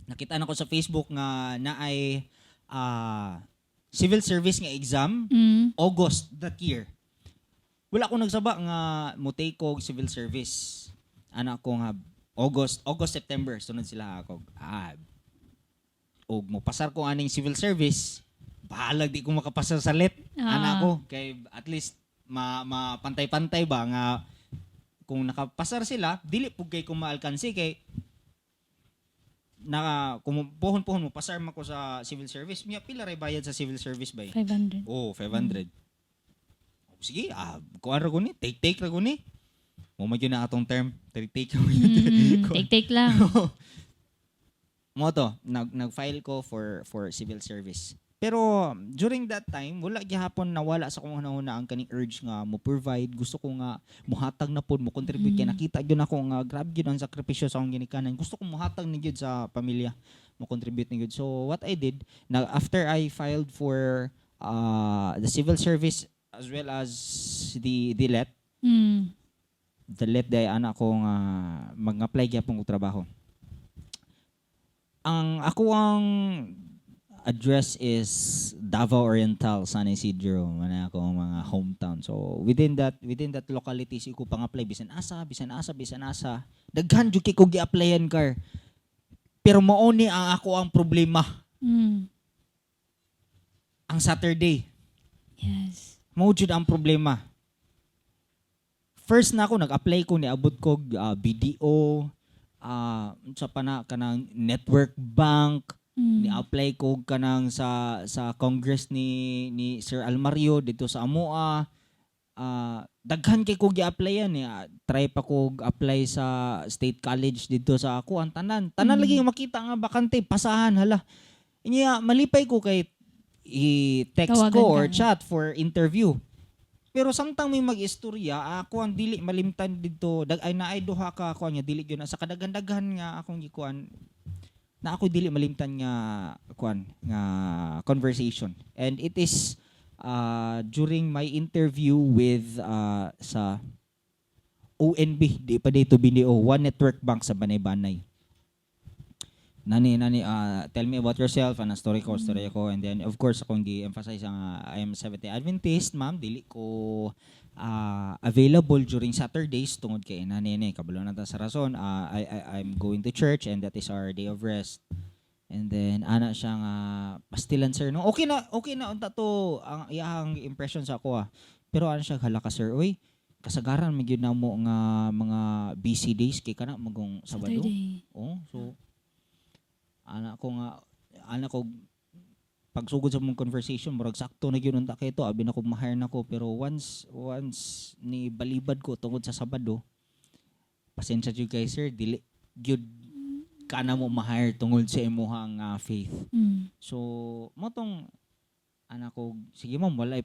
Nakita na ko sa Facebook nga naay civil service nga exam August that year. Wala ko nagsaba nga mo take og civil service. Anak ko nga August, August, September sunod sila ako. Og mo pasar ko aning civil service, bahalag di ko makapasar sa LET. Anak ko kay at least ma mapantay-pantay ba nga kung nakapasar sila, dili pug kay ko maalkansi kay naka kung pohon-pohon mo pasar man ko sa civil service. Nya pila ray bayad sa civil service bay? 500. Oh, 500. Sige, kuan ra ko ni, take take ra ko ni. Mo man gyud na atong term, take take. Take take lang. Mo to, nag-file ko for civil service. Pero during that time, wala gihapon nawala sa akong hunahuna ang kaning urge nga mo provide, gusto ko nga muhatag na pod, mo contribute kay nakita gyud ako nga grabe gyud ang sakripisyo sa akong ginikanan. Gusto ko muhatag ni gyud sa pamilya, mo contribute ni gyud. So what I did, na after I filed for the civil service as well as the LET, the LET day ana ko nga mag-apply gyapon og trabaho. Ang ako ang address is Davao Oriental, San Isidro, man ako ang mga hometown. So within that locality ko pang-apply bisan asa, bisan asa, bisan asa. Daghan jud kay ko gi-applyan, car. Pero mao ni ang ako ang problema ang Saturday. Mao jud ang problema. First na ako nag-apply ko, niabot ko BDO, sa pa na kanang network bank, ni-apply ko kanang sa Congress ni Sir Almario dito sa amoa. Daghan kay ko gi-applyan eh. Try pa ko apply sa State College dito sa ako ang tanan. Tanan lagi nga makita nga bakante, pasahan hala. Inya malipay ko kay i-text Tawagan ko or ka. chat for interview. Pero samtang may mag-istorya, ako ang dili malimtan dito, dag ay naay duha ka ako nga dili gyud na sa kadaghan-daghan nga akong gikuan. Na ako dili malimtan nga kuan nga conversation, and it is during my interview with sa ONB, di pa dito BDO, One Network Bank sa Banay-Banay. Nani, tell me about yourself, ana, story ko, and then of course akong gi-emphasize ang I am Seventh-day Adventist, ma'am, dili ko available during Saturdays tungod kay nani ni kabalo na ta sa rason. I I'm going to church and that is our day of rest. And then ana siya nga, "Pastilan, sir, no, okay na unta to ang iyang impression sa ako ah." Pero ana siya, "Hala ka, sir, oy, kasagaran man gyud namo nga mga busy days kay kana magong Sabado." Saturday. Oh, so ana ko nga ana ko pagsugod sa mong conversation, murag sakto na gyud unta kay to, abi na ko ma-hire na ko, pero once ni balibad ko tungod sa Sabado, pasensya jud kay sir, dili gyud ka na mo ma-hire tungod sa imuhang faith. So mo tong ana ko, "Sige ma'am, walay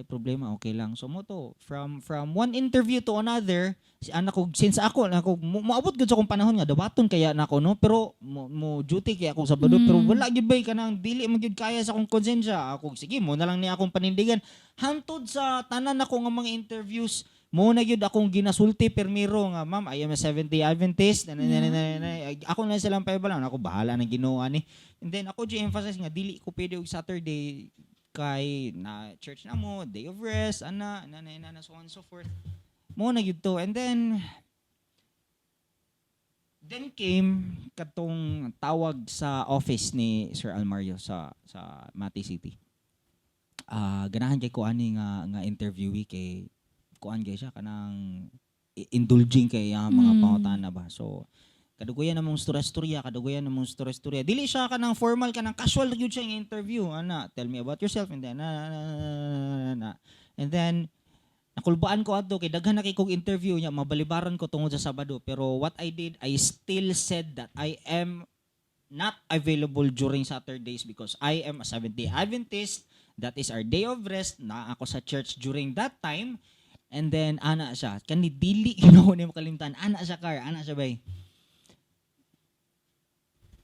problema, okay lang." So mo to from one interview to another, si ana ko, since ako na ako moabot gud sa akong panahon nga dawaton kaya nako no, pero mo duty kaya ako Sabado, pero wala gyud bay, kanang dili man gyud kaya sa akong konsensya. Ako, sige, mo na lang ni akong panindigan hangtod sa tanan ako nga mga interviews. Mo na gyud akong ginasulti permiro nga, "Ma'am, I am a Seventh-day Adventist." Na, na, na, na, na, na. Ako na silang pahibalan ako, bahala ng Ginoo ani. And then ako di emphasize nga dili ko pwede og Saturday kay na church na mo, day of rest, ana na na na, na, so on and so forth. Mo na gyud to. And then came katong tawag sa office ni Sir Almario sa Mati City. Ah, ganahan kay ko ani nga interviewee kay kuan kay siya, kanang indulging kay ang mga pangutana ba. So kadugayan namong storya-storya. Dili siya kanang formal, kanang casual gyud siya nga interview. Ana, tell me about yourself, and then na, na, na, na, na, na. And then nakulbaan ko adto kay daghan na kay kog interview niya, mabalibaran ko tungod sa Sabado. Pero what I did, I still said that I am not available during Saturdays because I am a Seventh-day Adventist. That is our day of rest. Na ako sa church during that time. And then ana siya, kani dili ginawa ni makalimtan. Ana siya car, ana siya bay.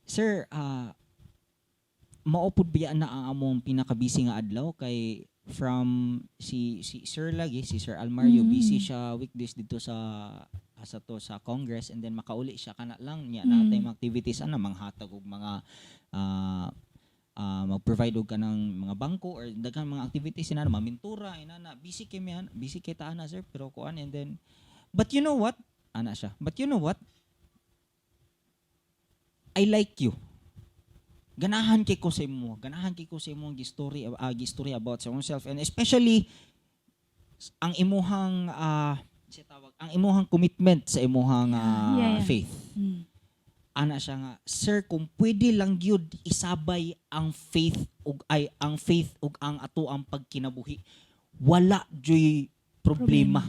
"Sir, mao pud biya na ang among pinaka-busy nga adlaw kay from si Sir lagi, si Sir Almario, busy siya weekdays dito sa asa to sa Congress, and then makauli siya kana lang niya natay mga activities ana, manghatag og mga mag-provide og kanang mga bangko or daghan mga activities inana, mamintura inana, busy kay mi, busy kay ta ana, sir, pero kuan." And then, "But you know what?" ana siya, "But you know what? I like you. Ganahan kay ko sa imo. Ganahan kay ko sa imong gi-story about sa yourself and especially ang imuhang siya tawag, ang imuhang commitment sa imuhang faith." Ana siya nga, "Sir, kung pwede lang gyud isabay ang faith ug ay ang faith ug ang ato ang pagkinabuhi, wala juy problema.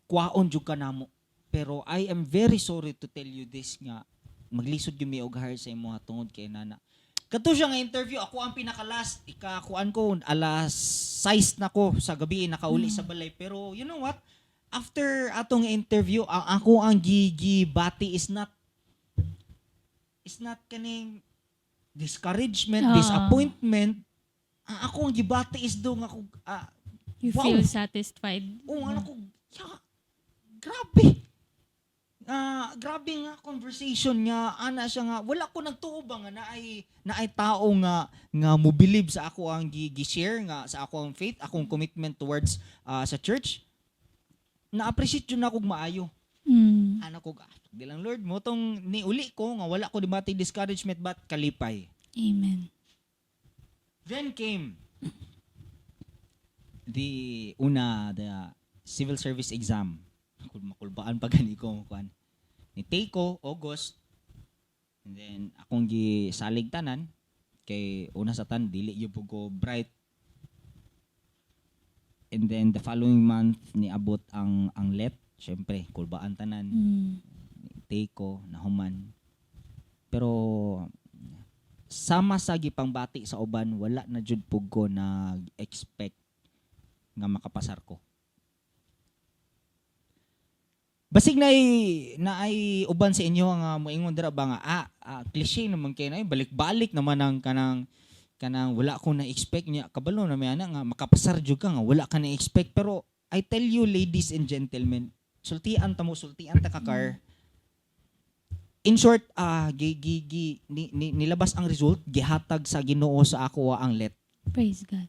Kwaon jud ka namo. Pero I am very sorry to tell you this nga maglisod gyud mi og hire sa imo tungod kay nana." Kato siya nga interview, ako ang pinaka-last, ikakuan ko, alas 6 na ko sa gabi nakauli sa balay. Pero you know what? After atong interview, ang ako ang gibati is not kaning discouragement, disappointment. Ang ako ang gibati is do nga ako You Wow. feel satisfied. Oh, ano ko, ya, grabe. Ah, grabe nga conversation nga ana siya nga wala ko nagtuo ba nga naay tao nga mo-believe sa ako ang gi-share nga sa ako ang faith, akong commitment towards sa church. Na-appreciate jud nako maayo. Ana ko, di lang Lord mo tong niuli ko nga wala ko di discouragement but kalipay. Amen. Then came the una, the civil service exam. Makulbaan pa gani ko kuan. Ni take ko August. And then akong gisalig tanan kay una sa tan dili gyud pud ko bright. And then the following month niabot ang LET, syempre kulbaan tanan. Take ko nahuman. Pero sama sa gipangbati sa uban, wala na jud pug ko nag-expect nga makapasar ko. Basig na ay uban sa inyo nga moingon dira ba nga cliche naman kay na balik-balik naman ang kanang wala ko na expect niya. Kabalo na may ana nga makapasar jud ka nga wala ka na expect, pero I tell you, ladies and gentlemen, sultian ta mo, sultian ta kakar. In short, gi, gi, gi, ni, nilabas ang result, gihatag sa Ginoo sa ako ang LET. Praise God.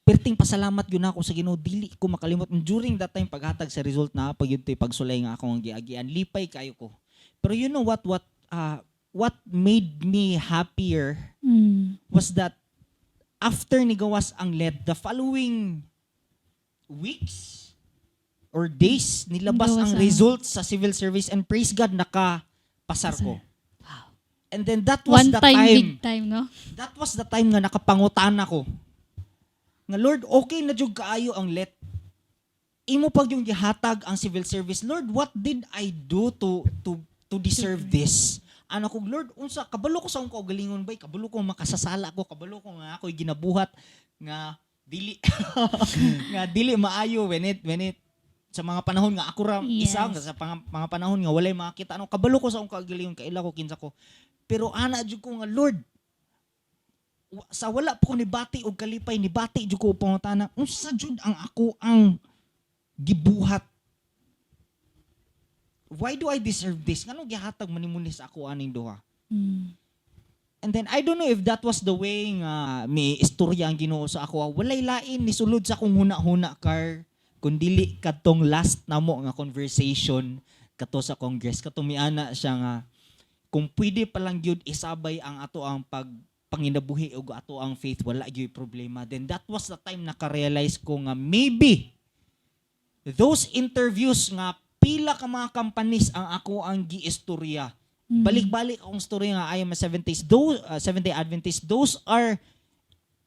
Perting pasalamat gyud ako sa Ginoo, dili ko makalimot during that time paghatag sa result na pag yun pagsulay nga ako ang giagian, lipay kayo ko. Pero you know what made me happier was that after ni gawas ang LET, the following weeks or days, nilabas Gawas ang results sa civil service and praise God, nakapasar ko. And then that was One the time, time big time, no? That was the time nga nakapangutan ako. Nga Lord, okay na jud kaayo ang LET. Imo pag yung gihatag ang civil service. Lord, what did I do to deserve this? Ano ko, Lord, unsa kabalo ko sa akong kaugalingon bay, kabalo ko makasasala ko, kabalo ko nga ako'y ginabuhat nga dili maayo when it sa mga panahon nga ako ra isa sa mga panahon nga walay makita ano, kabalo ko sa akong kaugalingon, kaila ko kinsa ko. Pero ana jud ko nga Lord, sa wala pa ko nibati og kalipay, nibati jud ko og pangutana, unsa jud ang ako ang gibuhat? Why do I deserve this? Nganong gihatag man nimo ni sa ako aning duha? And then I don't know if that was the way nga may istorya ang Ginoo sa ako. Walay lain ni sulod sa akong huna-huna kar kundili katong last namo nga conversation kato sa Congress, kato miana siya nga kung pwede pa lang gyud isabay ang ato ang pag panginabuhi ug ato ang faith, wala gyud problema. Then that was the time naka-realize ko nga maybe those interviews nga pila ka mga companies ang ako ang giistorya, balik-balik akong story nga I am a 70s those Seventh-day Adventist, those are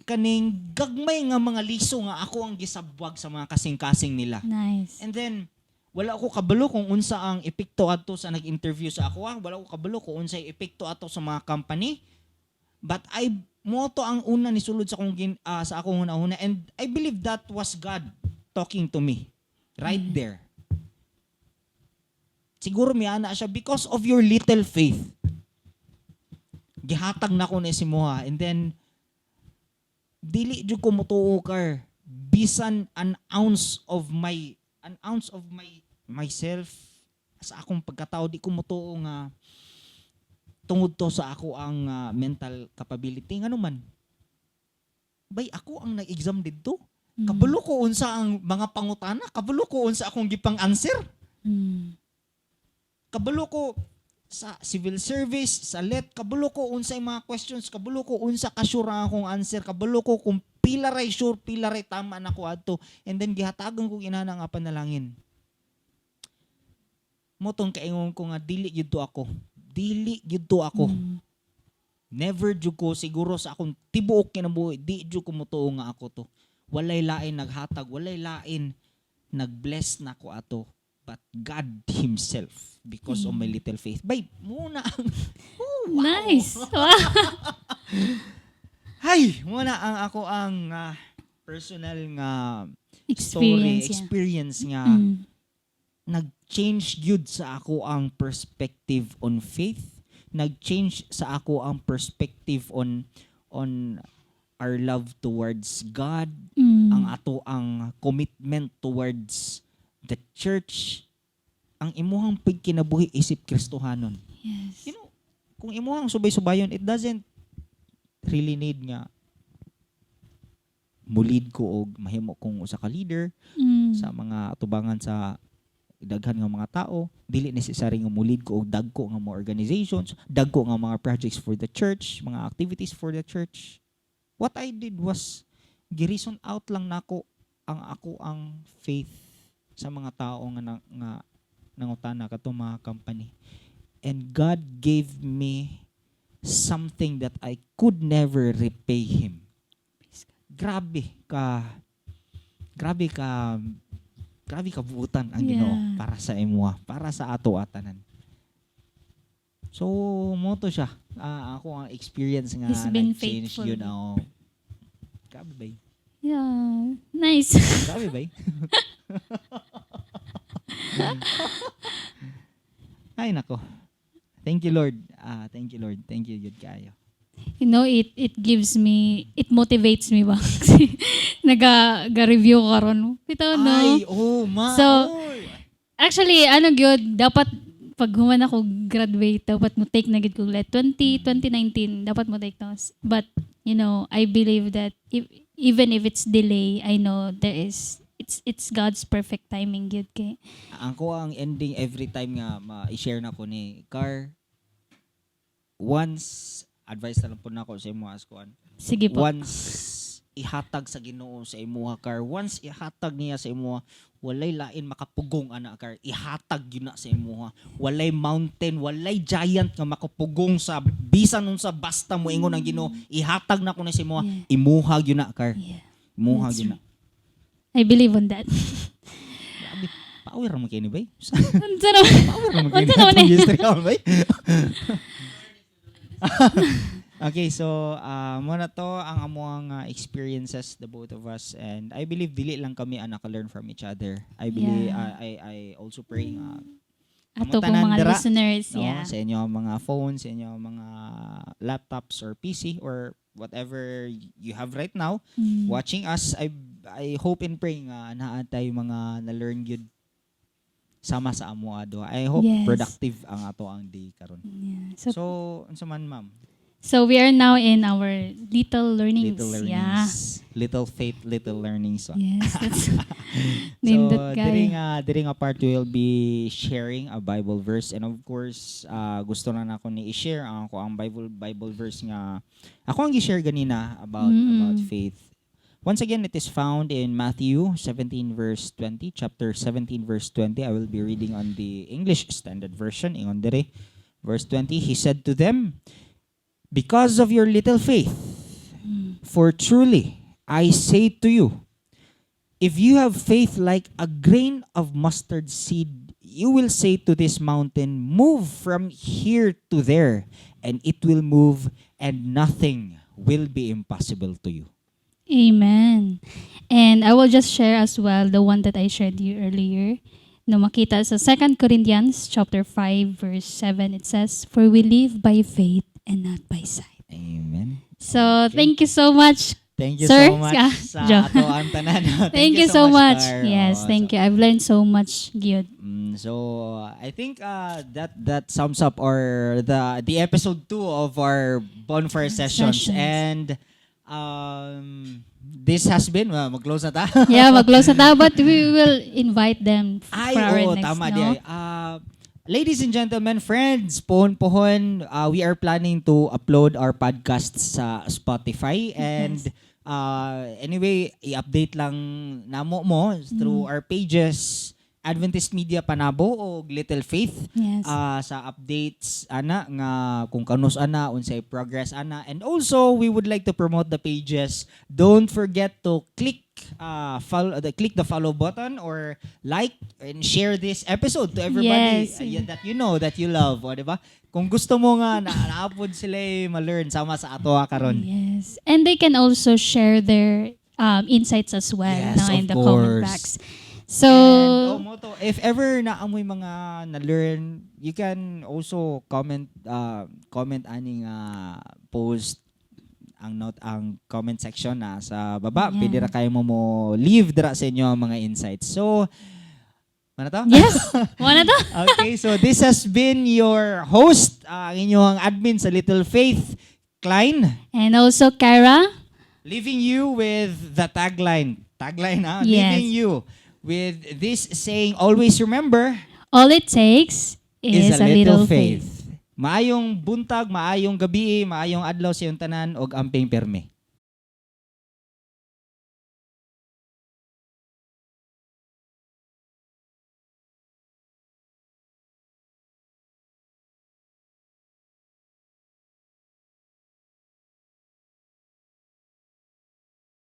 kaning gagmay nga mga liso nga ako ang gisabwag sa mga kasing-kasing nila. Nice. And then wala ko kabalo kung unsa ang epekto adto sa nag-interview sa ako ah. Wala ko kabalo kung unsa epekto ato sa mga company. But I mo to ang una ni sulod sa akong una-una and I believe that was God talking to me right there. Siguro miana siya, "Because of your little faith, gihatag na ko ni si Moha." And then dili jud ko motuo kar bisan an ounce of my myself sa akong pagkatao, di ko motuo nga tungod to sa ako ang mental capability. Ngano man bay, ako ang nag-exam didto. Kabalo ko unsa ang mga pangutana, kabalo ko unsa akong gipang answer. Kabalo ko sa civil service, sa LET, kabalo ko unsay mga questions, kabalo ko unsa ka sure ang akong answer, kabalo ko kung pila ray sure, pila ray tama na ko adto. And then gihatagan ko inana nga panalangin. Mo tong kaingon ko nga dili gyud to ako. Dili gyud to ako. Never jud ko siguro sa akong tibuok kinabuhi, di jud ko motuo nga ako to. Walay lain naghatag, walay lain nagbless na ko ato but God himself because of my little faith. Bay, muna ang oh, wow. Nice. Wow. Hay, muna ang ako ang personal nga story, Experience. Yeah. Experience nga nag-change gyud sa ako ang perspective on faith, nag-change sa ako ang perspective on our love towards God, ang ato ang commitment towards the church, ang imuhang pagkinabuhi isip Kristohanon. Kung imuhang subay-subayon, it doesn't really need nga mulid ko og mahimo kong usa ka leader sa mga atubangan sa daghan nga mga tao. Dili necessary nga mulid ko og dagko nga mga organizations, dagko nga mga projects for the church, mga activities for the church. What I did was gi-reason out lang nako ang ako ang faith sa mga tao nga nangutana kato mga company, and God gave me something that I could never repay Him. Praise God. Grabe ka buutan ang Ginoo para sa imuha, para sa ato atanan. So mo to siya. Ako ang experience nga He's been nag-change faithful. yun ako. Grabe ba? Yeah. Nice. Grabe ba? Ay nako. Thank you, Lord. Ah, thank you, Lord. Thank you gyud kaayo. It gives me, it motivates me ba? Kasi naga ga review ko karon. Bitaw, no? Ay, oh, ma. So, oy. Actually, ano gyud, dapat pag human ako graduate, dapat mo take na gyud ko like 20, 2019, dapat mo take to. But, I believe that if, even if it's delay, I know there is, it's God's perfect timing gyud kay. Ang ko ang ending every time nga ma-share na ko ni Car, once advice na lang po nako sa imo as kuan. Sige po. Once ihatag sa Ginoo sa imuha, Car, once ihatag niya sa imuha, walay lain makapugong ana, Car. Ihatag gyud na sa imuha. Walay mountain, walay giant nga makapugong sa bisan unsa, basta moingon ang Ginoo, "Ihatag na ko na sa imuha," imuha gyud na, Car. Imuha That's gyud na. I believe on that. Grabe, power ra man kay ni bay. Unsa naman? Power ra man kay ni Unsa naman atong eh? history bay. Okay, so mao na to ang amuang experiences, the both of us, and I believe dili lang kami ang naka-learn from each other. I believe I also pray nga Ato among pong tanan mga dira, listeners, no, yeah. sa inyo mga phones, sa inyo mga laptops or PC or whatever you have right now watching us, I hope and pray nga naa tay mga na-learn gyud sama sa amo duha. I hope productive ang ato ang day karon. So, So, unsa man, ma'am? So we are now in our little learnings. Little learnings. Little faith, little learnings. Ah. Yes, that's So, nindot diri kayo. nga part we will be sharing a Bible verse, and of course, gusto na nako ni i-share ang ako ang Bible verse nga ako ang gi-share ganina about faith. Once again, it is found in Matthew 17 verse 20, chapter 17 verse 20. I will be reading on the English Standard Version. Ingon diri. Verse 20, he said to them, "Because of your little faith, for truly I say to you, if you have faith like a grain of mustard seed, you will say to this mountain, 'Move from here to there,' and it will move, and nothing will be impossible to you." Amen. And I will just share as well the one that I shared you earlier. No makita sa 2 Corinthians chapter 5 verse 7, it says, "For we live by faith and not by sight." Amen. So, Okay. thank you so much. Thank you Sir, so much sa joke. ato ang tanan. Thank you so much. Car. Yes, Oo, thank you. I've learned so much gyud. So I think that sums up our the episode 2 of our bonfire sessions, Sessions. And this has been, well, mag-close na ta. Yeah, mag-close na ta, but we will invite them Ay, for our oo, next, tama no? di ay. Ladies and gentlemen, friends, pohon pohon, we are planning to upload our podcast sa Spotify and anyway, i-update lang namo mo through our pages, Adventist Media Panabo o Little Faith, sa updates ana nga kung kanus ana, unsay progress ana. And also we would like to promote the pages. Don't forget to click the follow button or like and share this episode to everybody that you know, that you love, o di ba? Kung gusto mo nga na naapod sila eh, ma-learn sama sa ato karon. Yes. And they can also share their insights as well, Yes, no, of in the comment course. box. So, And, oh, mao to, if ever naa moy mga na-learn, you can also comment aning post, ang note, ang comment section na sa baba. Pwede ra kayo mo leave dira sa inyo ang mga insights. So, mao na to? Yes, mao na to. Okay, so this has been your host, ang inyong admin sa Little Faith, Klein, And also, Kara. Leaving you with the tagline. Tagline, ha? Yes. Leaving you with this saying, always remember, All it takes is a little faith. Maayong buntag, maayong gabi, maayong adlaw sa iyong tanan, og amping perme.